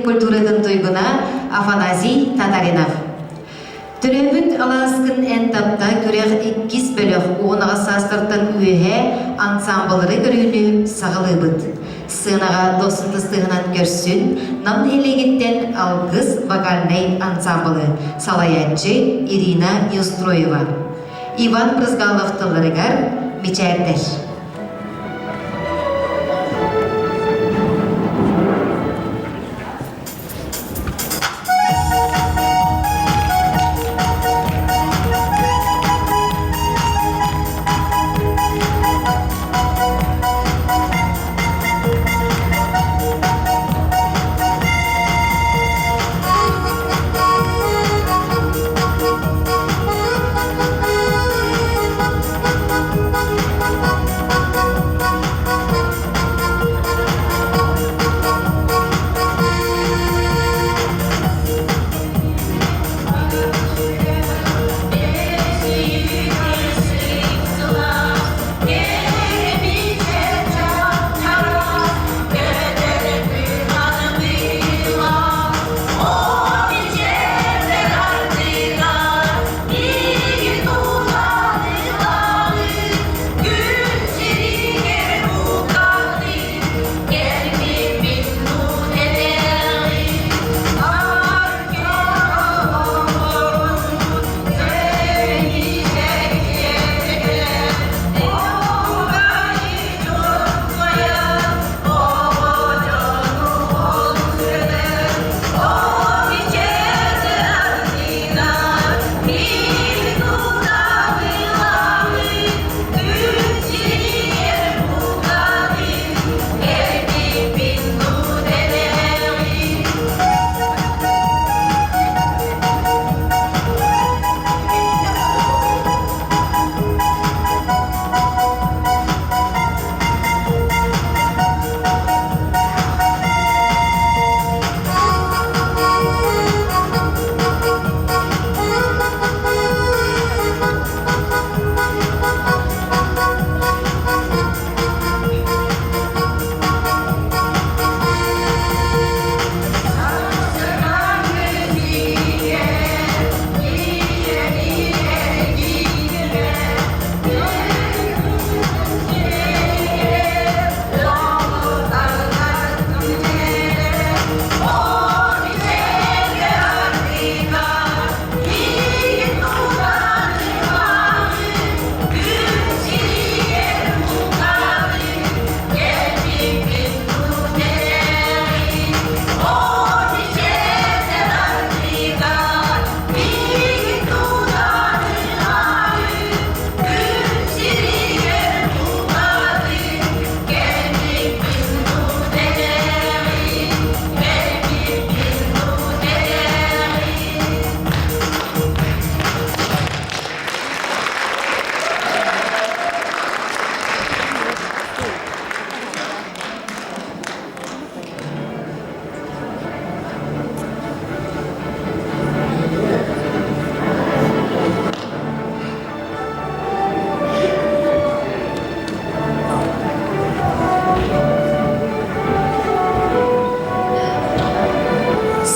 нэһилиэгин культуратын туйгуна Афанасий Татаринов. Төрөөбүт алааскын эн тапта күрэх иккис бөлөх 18 саастартан үөһэ ансаамбыллары көрүүнү саҕалыыбыт. Сценаҕа дохсун тыстыһынан көрсүн Нам нэһилиэгиттэн Алгыс вокальнай ансаамбылы салайааччы Ирина Неустроева. Иван Брызгалов тылларыгар мичээрдэр.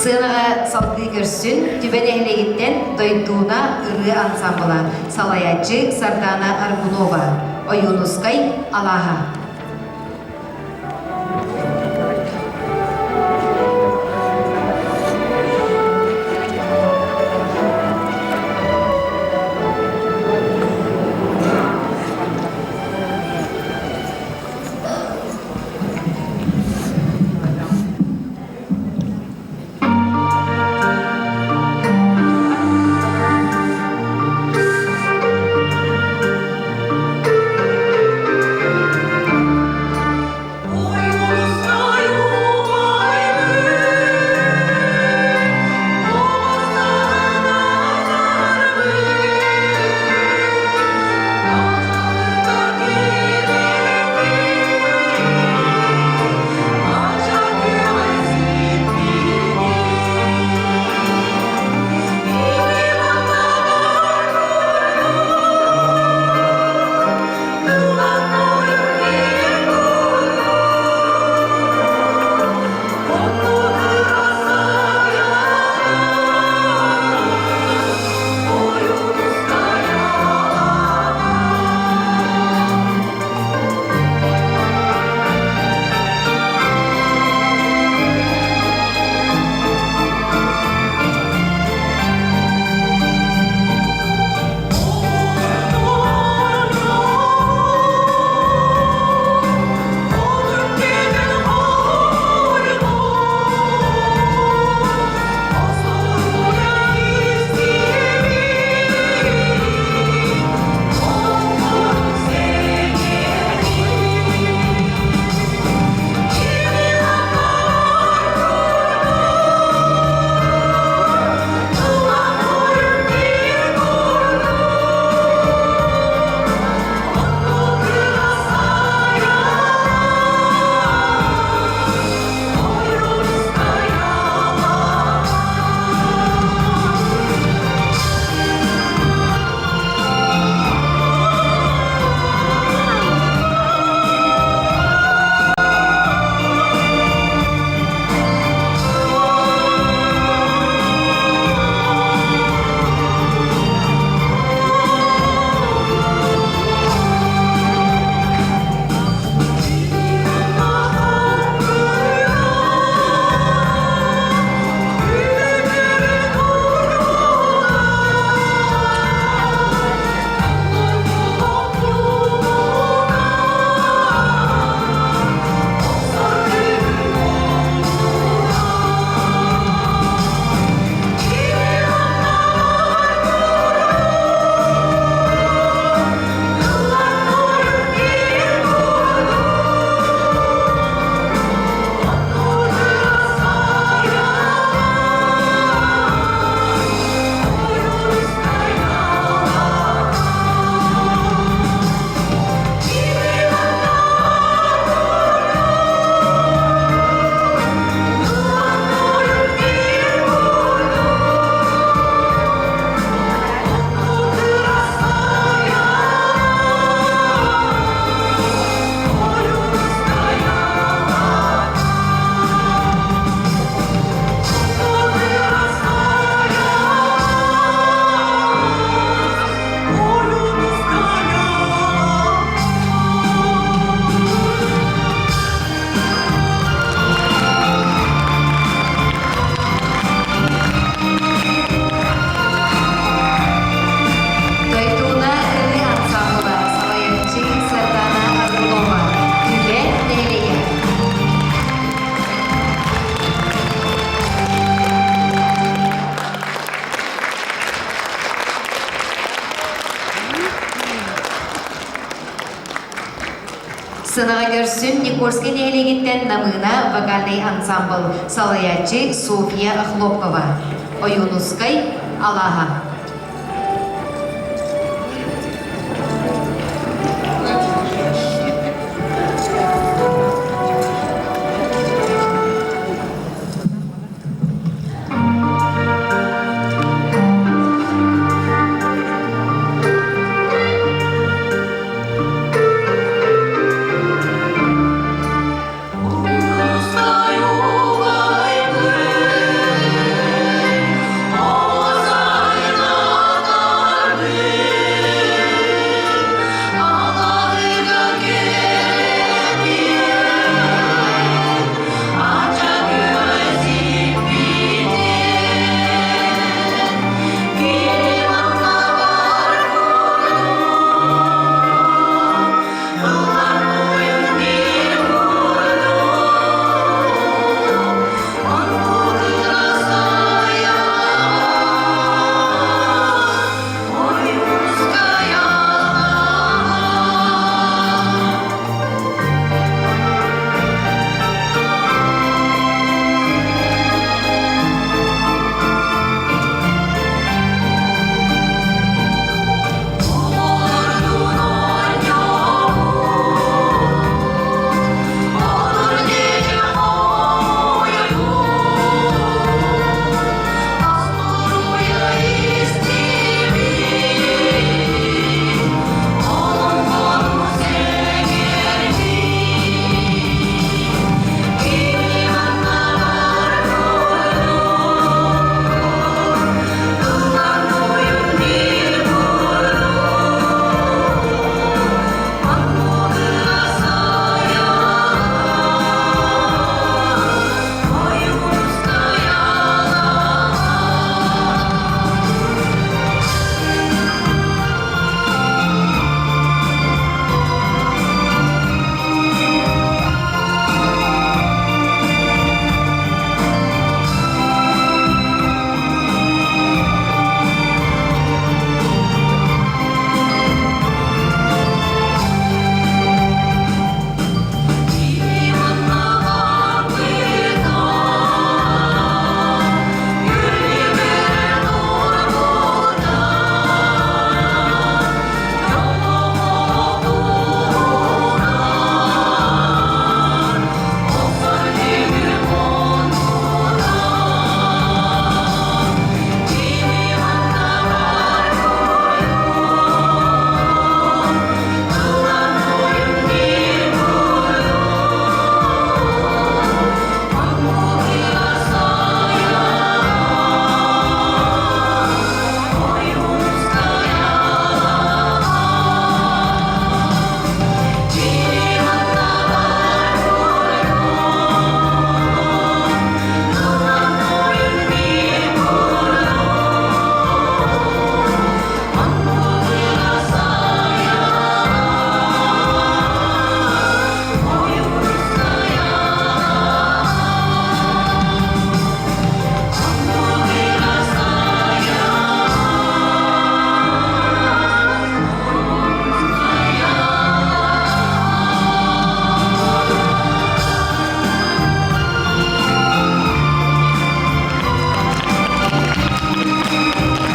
Сыанаҕа салгыы көрсүн Түбэ нэһилиэгиттэн Дойдууна ырыа ансаамбыла, салайааччы Сардаана Аргунова, Ойуунускай алааһа. сыанаҕа көрсүн Никольскай нэһилиэгиттэн Намыына вокальнай ансамбл салайааччы Софья Охлопкова, Ойуунускай алааһа.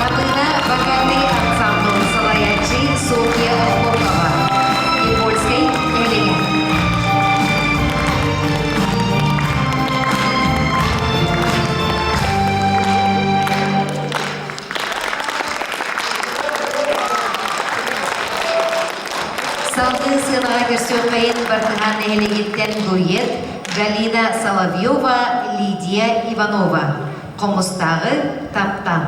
Табыына вокальный ансамбл салайааччы Софья Охлопкова, Никольскай нэһилиэгэ. Салгыы сыанаҕа көрсүөххэйин Бартыһаан нэһилиэгиттэн дуэт Галина Соловьева, Лидия Иванова. Хомустааҕы таптал.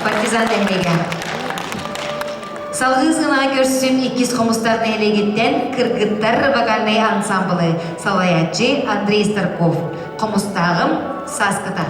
Партизан нэһилиэгэ. Салгыы сыанаҕа көрсүм иккис хомустар нэһилиэгиттэн кыргыттар вокальнай ансамблы салайааччы Андрей Старков, хомустааҕым Сааскыта.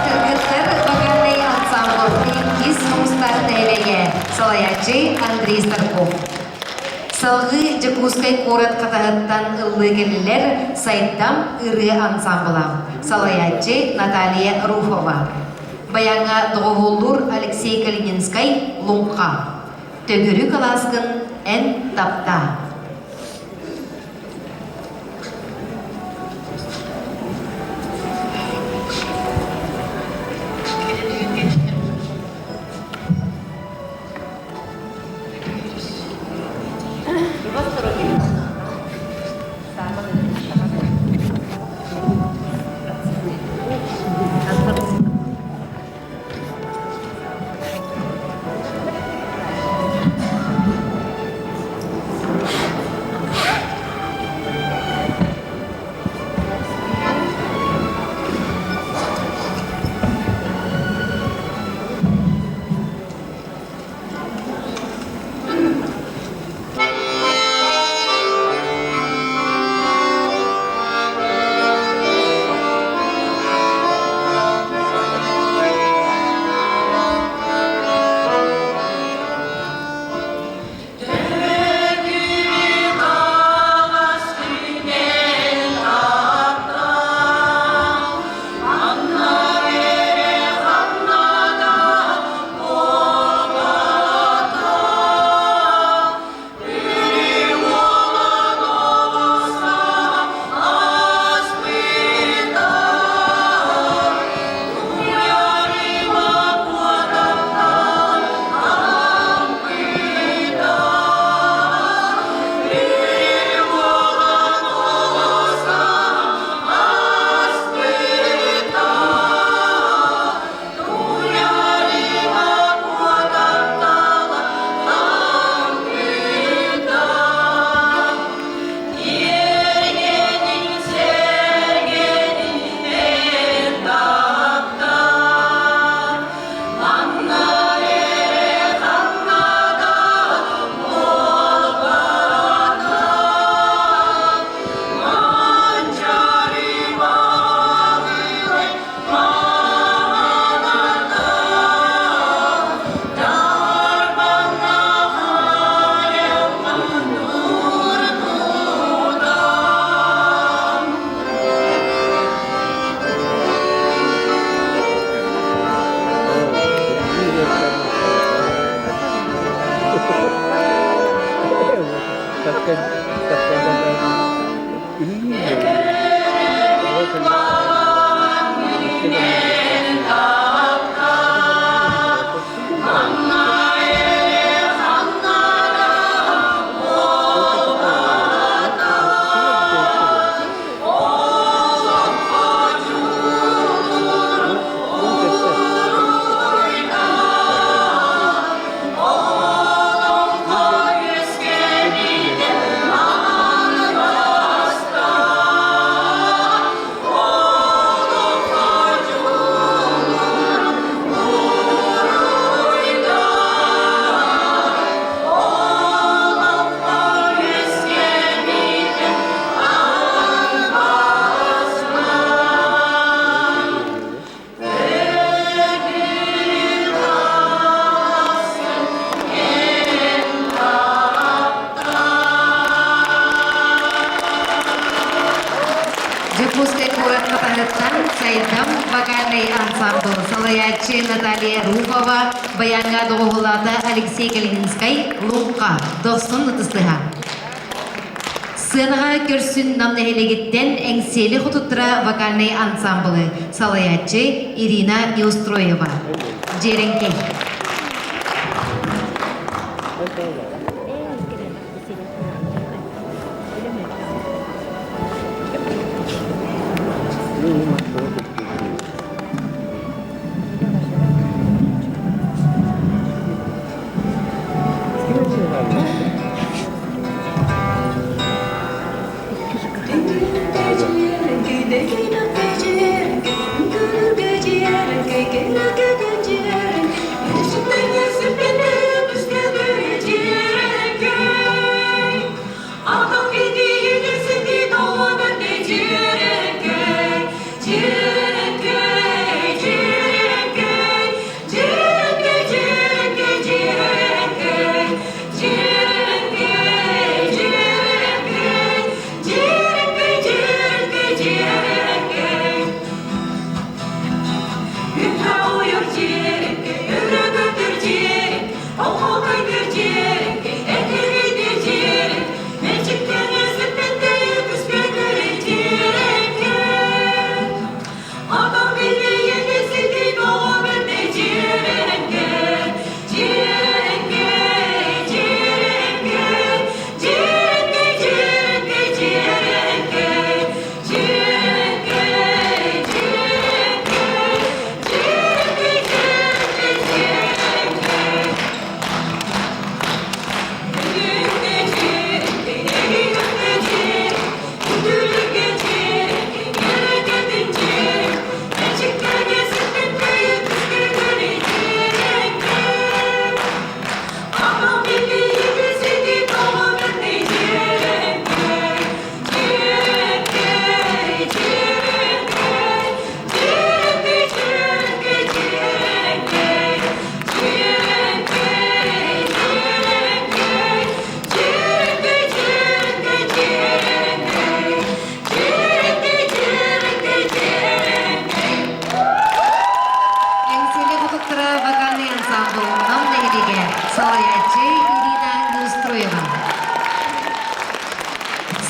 Кыргыттар вокальнай ансамбль иккис хомустаах нэһилиэгэ салайааччы Андрей Старков. Салгыы Дьокуускай куорат хатаһыттан ыллыы кэллилэр Сайдам ырыа ансамбла, салайааччы Наталья Руфова. Баяҥҥа доҕуһуоллуур Алексей Калининскай Луҥха. Төгүрүк алааскын эн таптаа. Маҕарыттан Сайдам вокальнай ансамбл салайааччы Наталья Руфова, баяҥҥа доҕуһулаата Алексей Калининскай, Луҥха, Дохсун ытыстыһа. Сыанаҕа көрсүн Нам нэһилиэгиттэн Эҥсиэли хотуттара вокальнай ансамблы салайааччы Ирина Неустроева. Дьиэрэҥкэй. Эҥсиэли хотуттара вокальный ансамбл Нам нэһилиэгэ салайааччы Ирина Неустроева.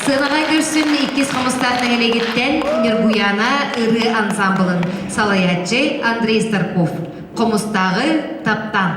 Сыанаҕа көрсүн иккис хомустаах нэһилиэгиттэн Ньургуйаана ырыа ансамблын салайааччы Андрей Старков. Хомустааҕы таптаан.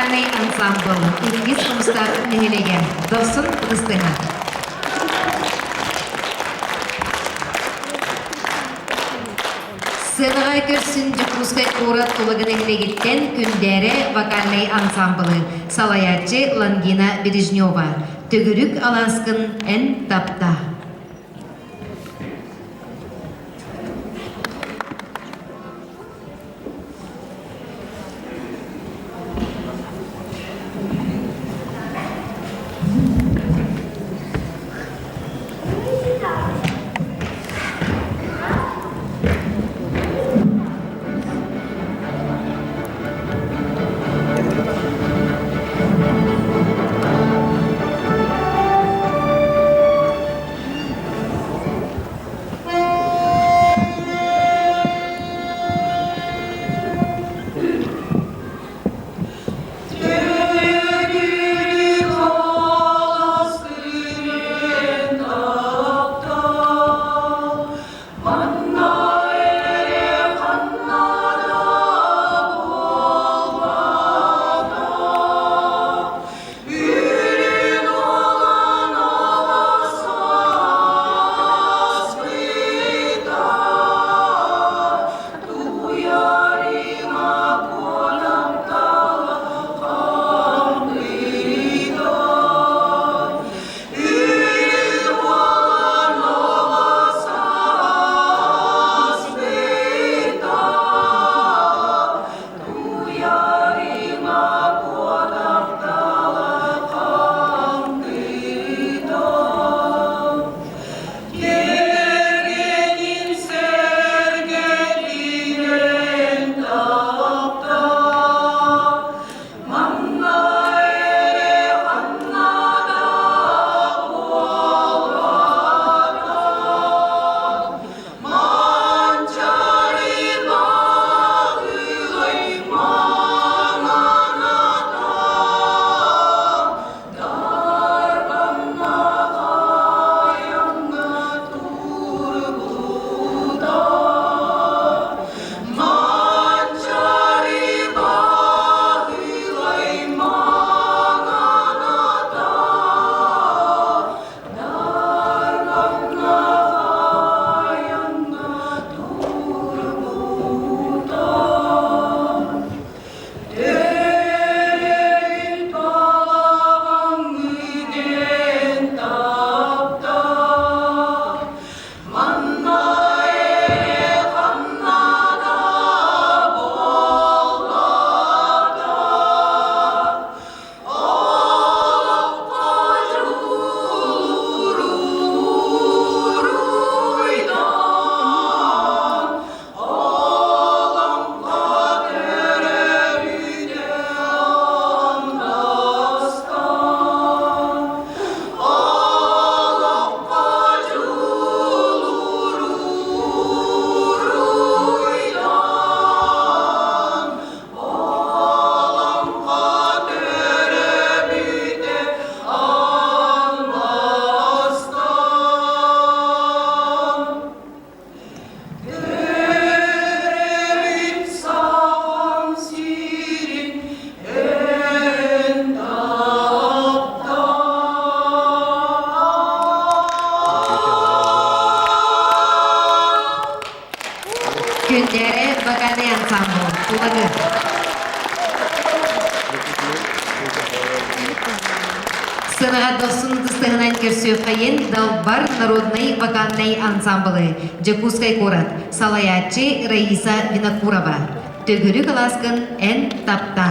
вокальнай ансамбл иккис хомустаах нэһилиэгэ Дохсун ытыстыһа. Сыанаҕа көрсүн Дьокуускай куорат Тулагы нэһилиэгиттэн Күндээрэ вокальнай ансамблы салайааччы Лангина Бережнева Төгүрүк алааскын эн тапта. Күндээрэ вокальнай ансамбл Тулагы. Сыанаҕа дохсун ытыстыһынан көрсүөххэйин Далбар народнай вокальнай ансамблы Дьокуускай куорат салайааччы Раиса Винокурова. Төгүрүк алааскын эн тапта.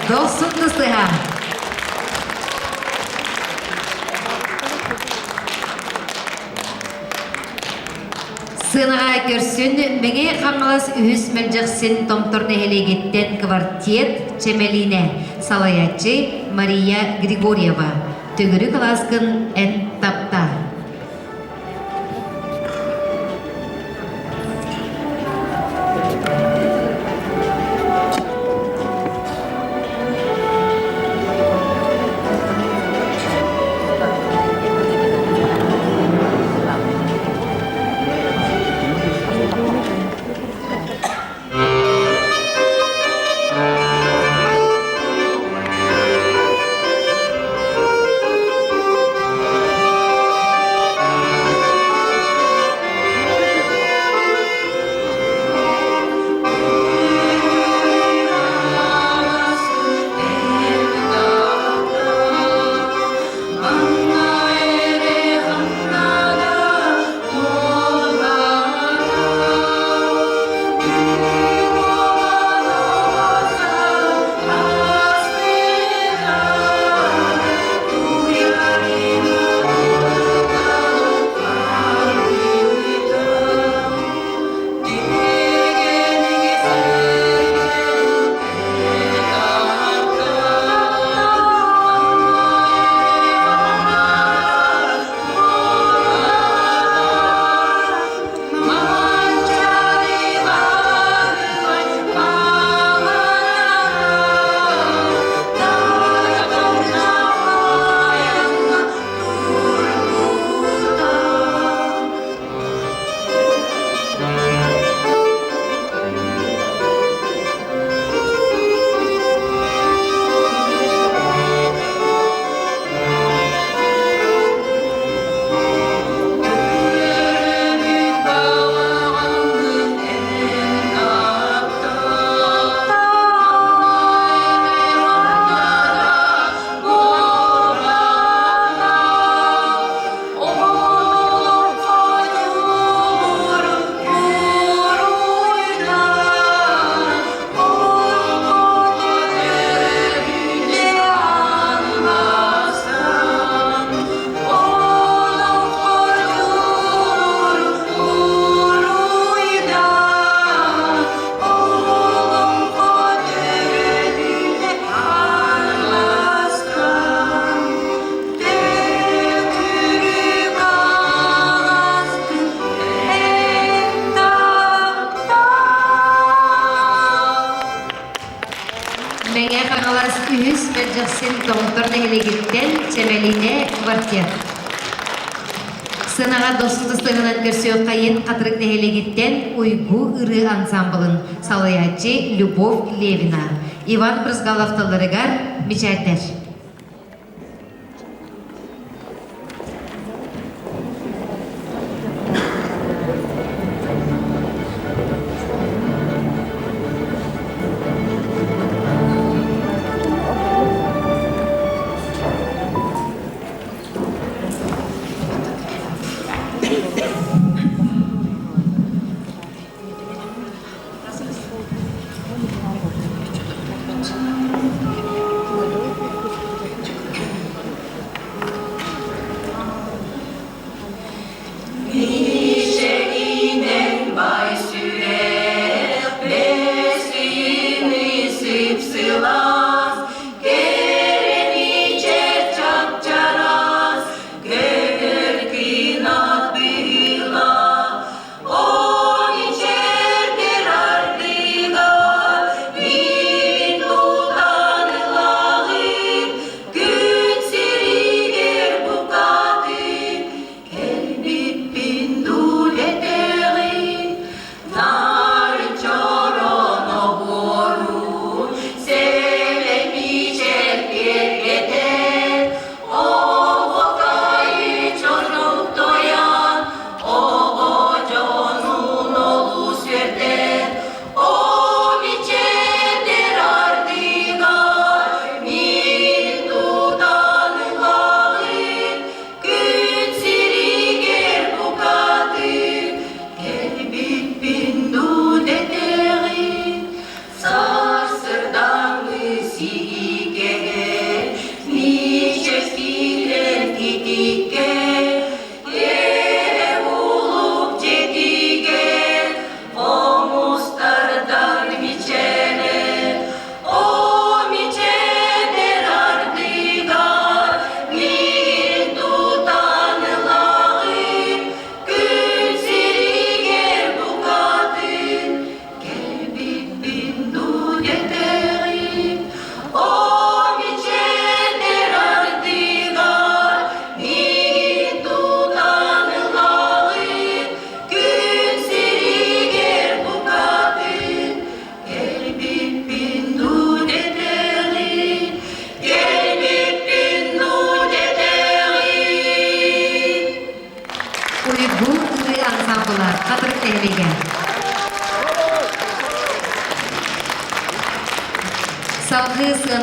Дохсун тысыһа. Сыанаҕа көрсүн Мэҥэ Хаҥалас үһүс Мэлдьэхсин Томтор нэһилиэгиттэн квартет Чэмэлиинэ салайааччы Мария Григорьева. Төгүрүк алааскын эн тапта. Мэҥэ Хаҥалас үһүс Мэлдьэхсин Томтор нэһилиэгиттэн Чэмэлиинэ квартет. Сыанаҕа дохсун тыстыгынан көрсүөххэйин Хатырык нэһилиэгиттэн Уйгу ырыа ансамблын салайааччы Любовь Левина, Иван Брызгалов тылларыгар мичээрдэр.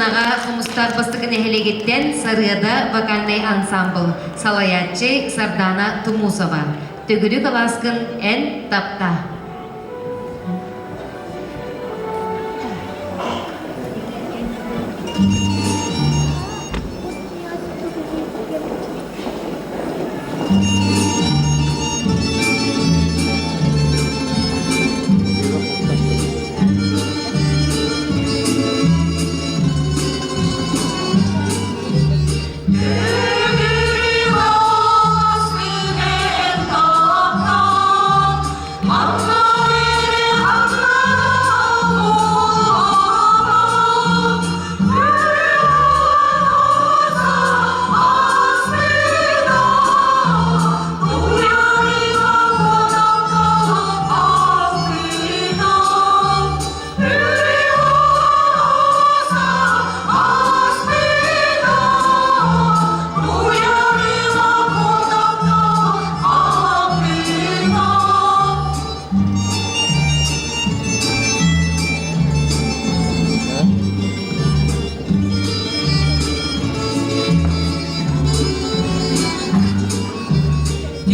Сыанаҕа Хомустаах бастакы нэһилиэгиттэн Сарыада вокальнай ансамбл, салайааччы Сардаана Тумусова. Төгүрүк алааскын эн тапта.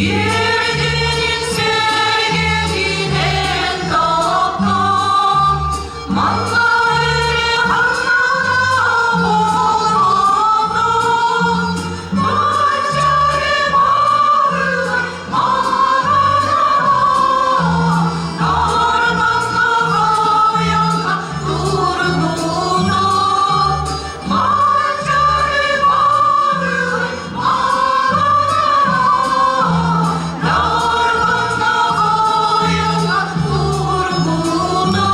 Дирдинин сэргэтинэн таптаан, манна эрэ ханна да буолбатах, Манчаары баһылай маһара, Дарбанна хайанна тургуна, Манчаары баһылай маһара, Дарбанна хайанна тургуна.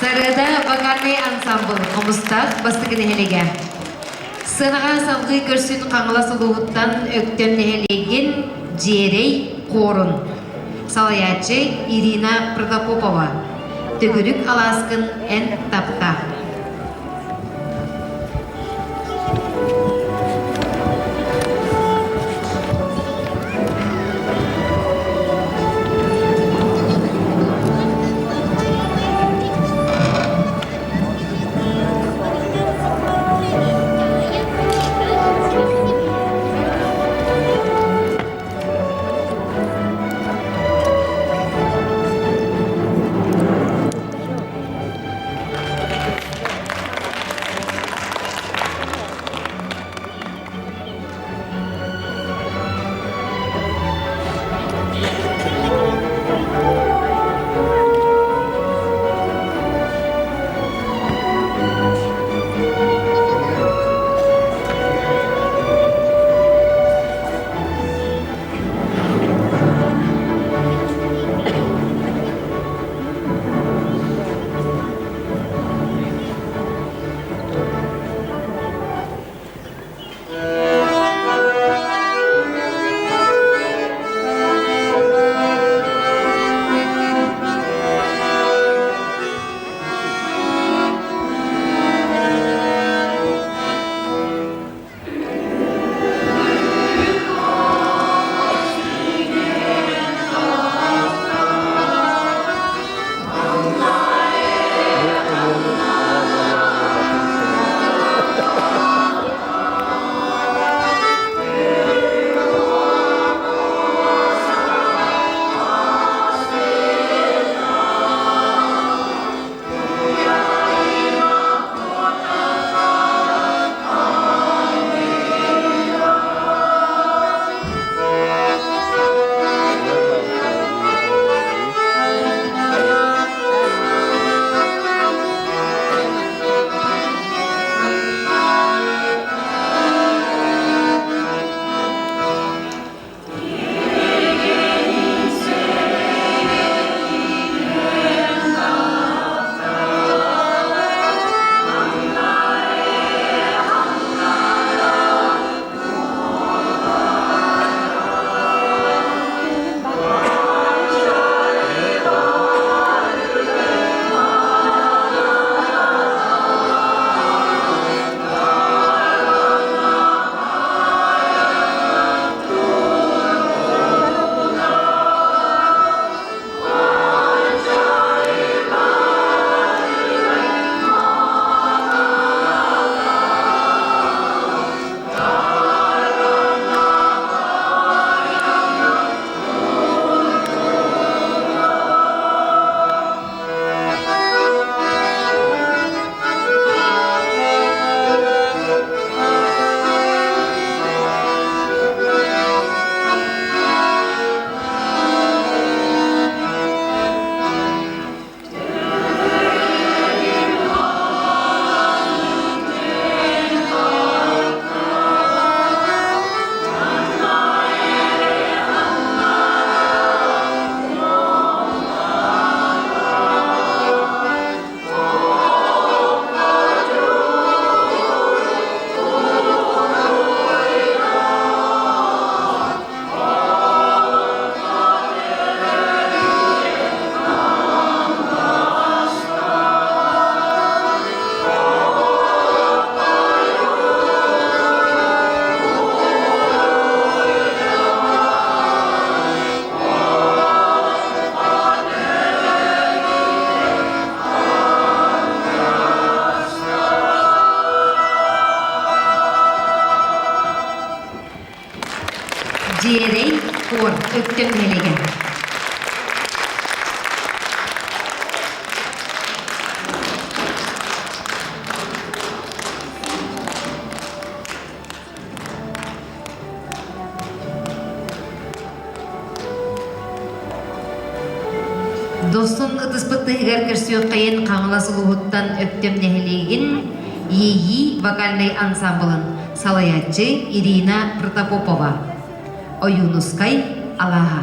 Сарыада вокальный ансамбл Хомустаах бастакы нэһилиэгэ. Сыанаҕа салгыы көрсүн Хаҥалас улууһуттан Өктөм нэһилиэгин Дьиэрэй Куорун. Салайааччы Ирина Протопопова. Төгүрүк алааскын эн тапта. Дьиэрэй хор Өктөм нэһилиэгэ. Дохсун ытыспыт тыһыгар көрсүөххэйин Хаҥалас улууһуттан Өктөм нэһилиэгин Иэйии вокальнай ансамблын салайааччы Ирина Протопопова, Ойуунускай алааһа.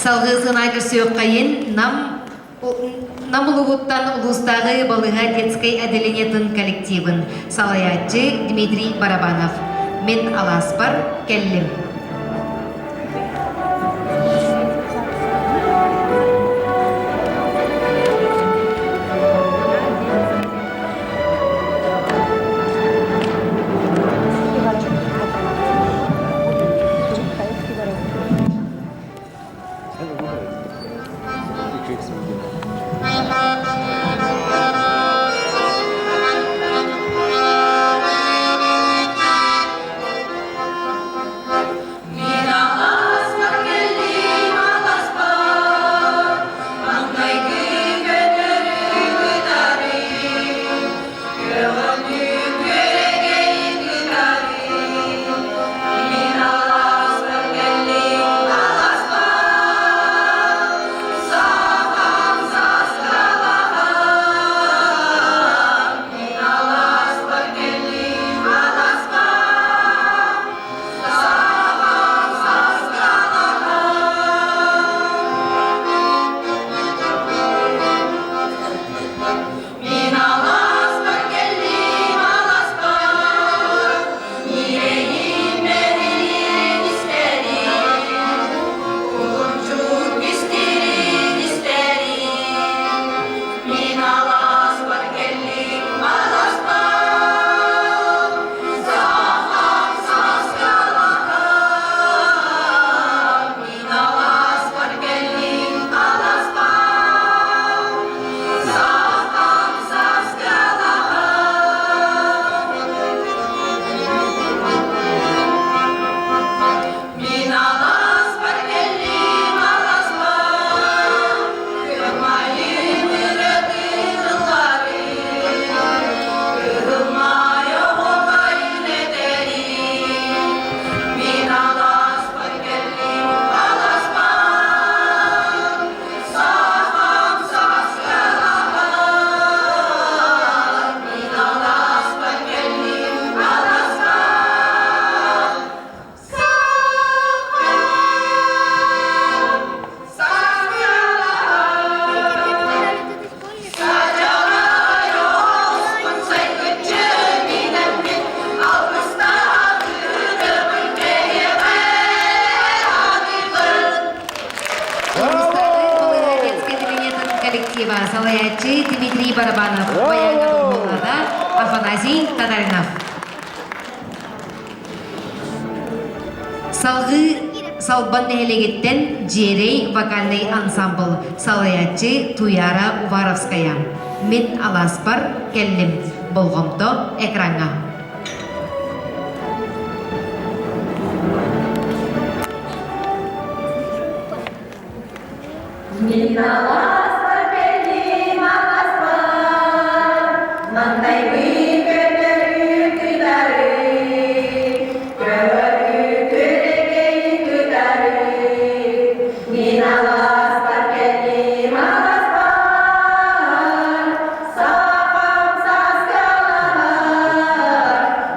Салгыы сыанаа көрсүөххэйин Нам Нам улууһуттан улуустааҕы балыыһа детскай отделениетын коллективын салайааччы Дмитрий Барабанов. Мин алааспар кэллим. Мин алааспар кэллим алааспар, маҥнайгы көтөрү кытары, көҕөнү күөрэгэйин кытары. Мин алааспар кэллим алааспар, сахам саскалаһан. Мин алааспар кэллим алааспар, сахам саскалаһан. Мин алааспар кэллим алааспар, ньирэйим мэнилиин истэрин, кулунчук истирин истэрин. Мин алааспар кэллим алааспар, сахам саскалаһан. Мин алааспар кэллим алааспар, сахам саскалаһан. Мин алааспар кэллим алааспар, күөх майым ырыатын ылларым, кыһыл май оһуохайын этэрим. Мин алааспар кэллим алааспар, сахам саскалаһан. Мин алааспар кэллим алааспар, сахам саскалаһан. Садьалай оҕуспун сайгыччы минэммин, алгыстаах ыытабын бэйэҕэ аныыбын. Улуустааҕы балыыһа детскай отделениетын коллектива салайааччы Дмитрий Барабанов, баяҥҥа доҕуһуоллата Афанасий Татаринов. Салгыы Салбан нэһилиэгиттэн Дьиэрэй вокальнай ансамбл салайааччы Туяра Уваровская «Мин алааспар кэллим» болҕомто экраҥҥа. Мин алааспар кэллим алааспар, маҥнайгы көтөрү кытары, көһөрү күрэгэй кытары. Мин алааспар кэллим алааспар, сахам саскалаһар.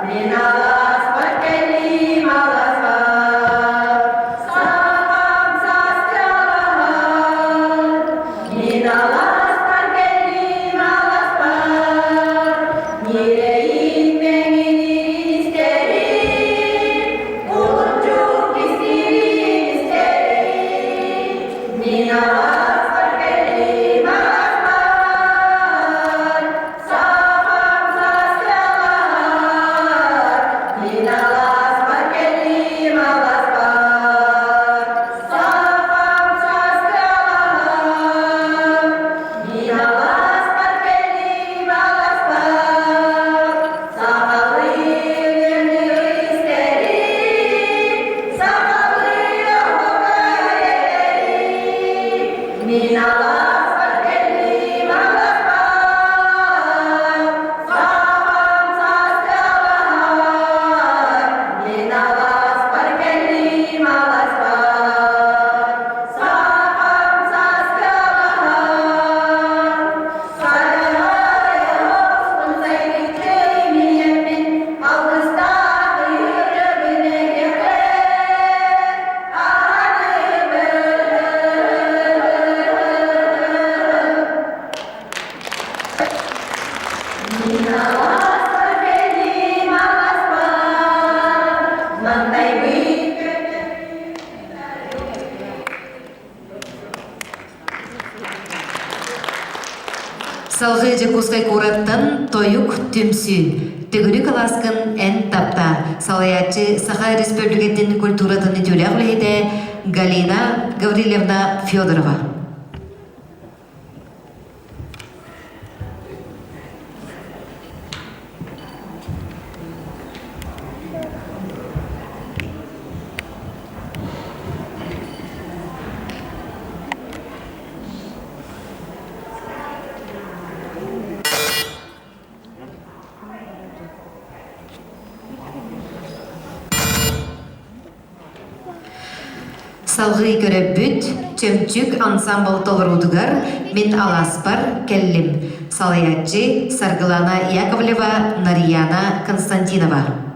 Мин алааспар кэллим алааспар, сахам саскалаһар. Мин алааспар кэллим алааспар, ньирэйин мэҥинин истэрин, кулунчук истирин истэрин. Мин алааспар кэллим алааспар, сахам саскалаһар. Мин алааспар кэллим алааспар, сахам саскалаһар. Салгыы Дьокуускай куораттан Тойук түмсүү Төгүрүк алааскын эн тапта салайааччы Саха Республикатын культуратын үтүөлээх үлэһитэ Галина Гаврильевна Федорова. Салгыы көрөбүт, Чөмчүк ансаамбыл толоруутугар Мин алааспар кэллим. Салайааччы Саргылана Яковлева, Нарияна Константинова.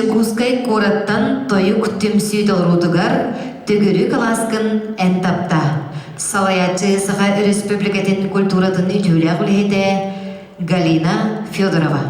Дьокуускай куораттан тойук түмсүү толоруутугар Төгүрүк алааскын эн тапта. Салайааччы Саха Өрөспүүбүлүкэтин культуратын үтүөлээх үлэһитэ Галина Федорова.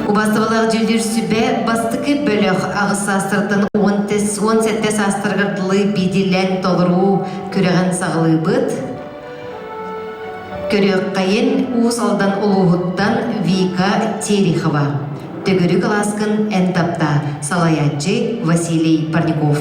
Убастабылаах дьүүллүүр сүбэ бастакы бөлөх аҕыс саастартан 17 саастарыгар дылы биирдиилээн толоруу күрэҕин саҕалыыбыт. Көрүөххэйин Уус Алдан улууһуттан Вика Терехова. Төгүрүк алааскын эн таптаа, салайааччы Василий Парников.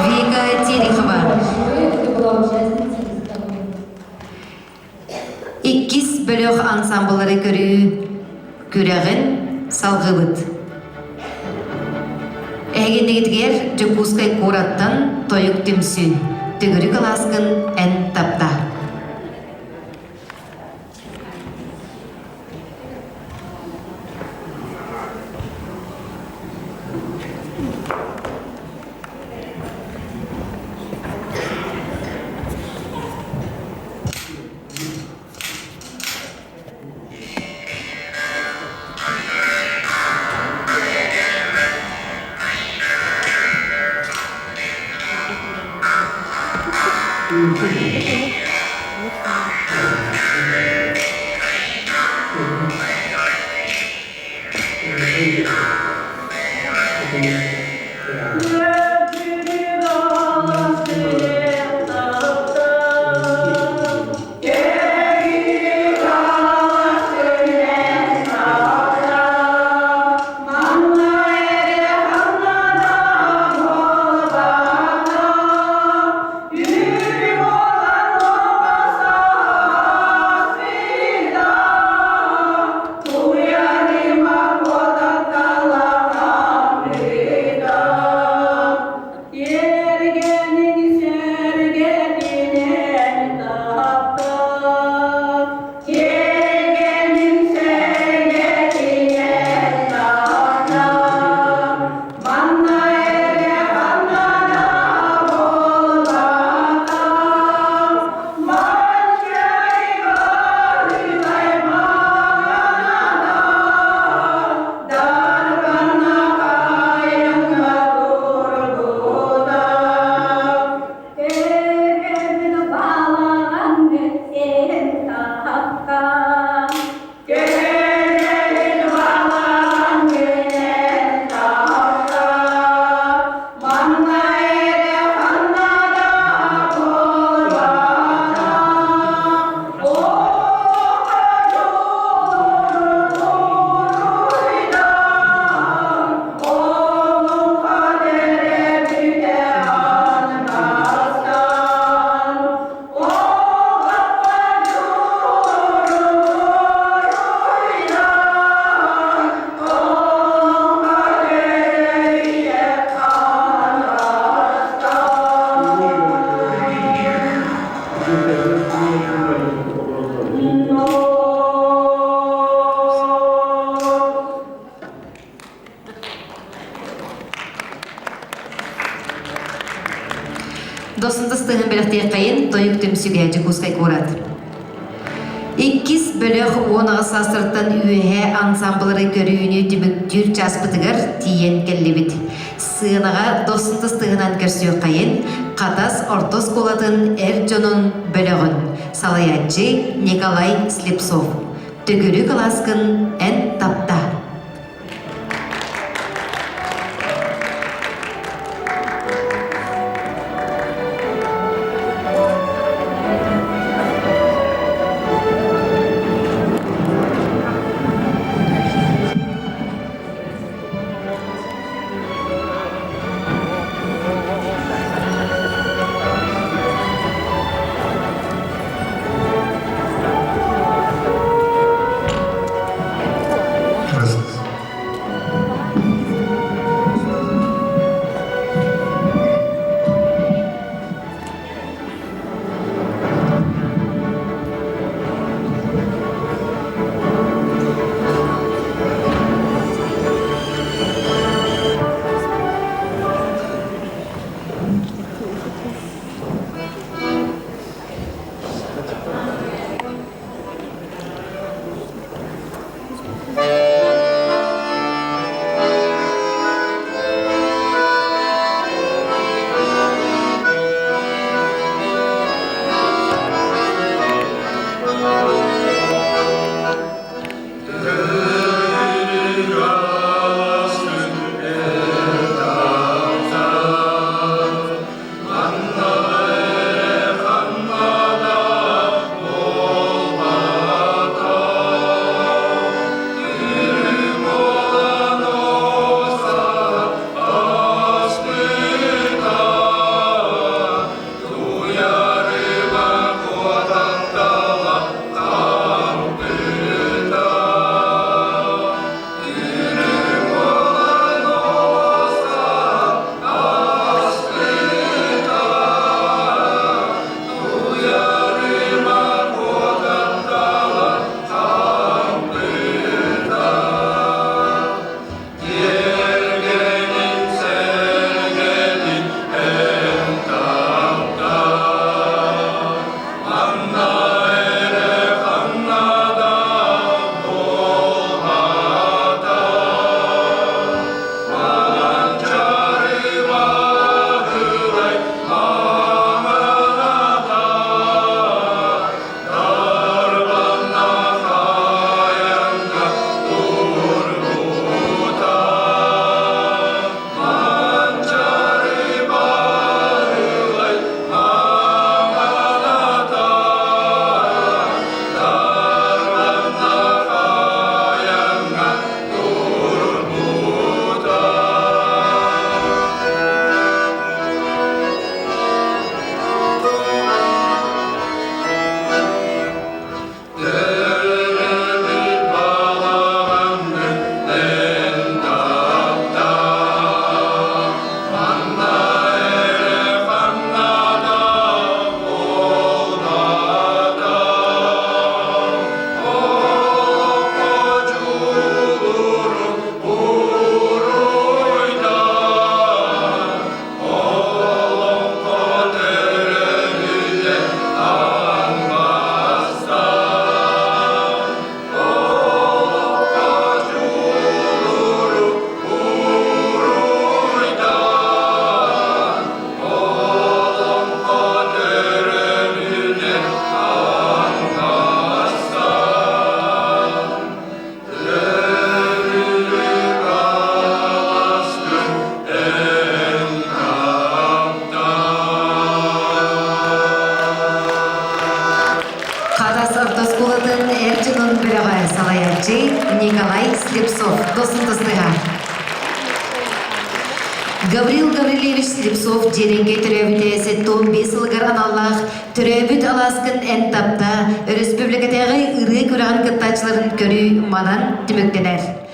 Вика Терехова. Иккис бөлөх ансамблары көрүү күрэҕин салгыбыт. Эһигиннигитигэр Дьокуускай куораттан тойук түмсүү. Төгүрүк алааскын эн тапта. Thank you. Досун тыстыһын бэлэхтиэххэйин тойук түмсүгэ Дьокуускай куорат. Иккис бөлөх 18 саастарыттан үөһэ ансамблары көрүүнү түмүктүүр чааспытыгар тиийэн кэллибит. Сыанаҕа дохсун тыстыһынан көрсүөххэйин Хатас орто оскуолатын эр дьонун бөлөҕүн салайааччы Николай Слепцов. Төгүрүк алааскын эн тапта. Хатас ортоскуолатын эр дьонун бөлөҕө салайааччы Николай Слепцов досун тыстыһа. Гаврил Гаврильевич Слепцов Дьиэрэҥкэй төрөөбүтэ 75 сылыгар аналлаах Төрөөбүт алааскын эн тапта өрөспүүбүлүкэтээҕи ырыа күрэҕин кыттааччыларын көрүү манан түмүктэнэр.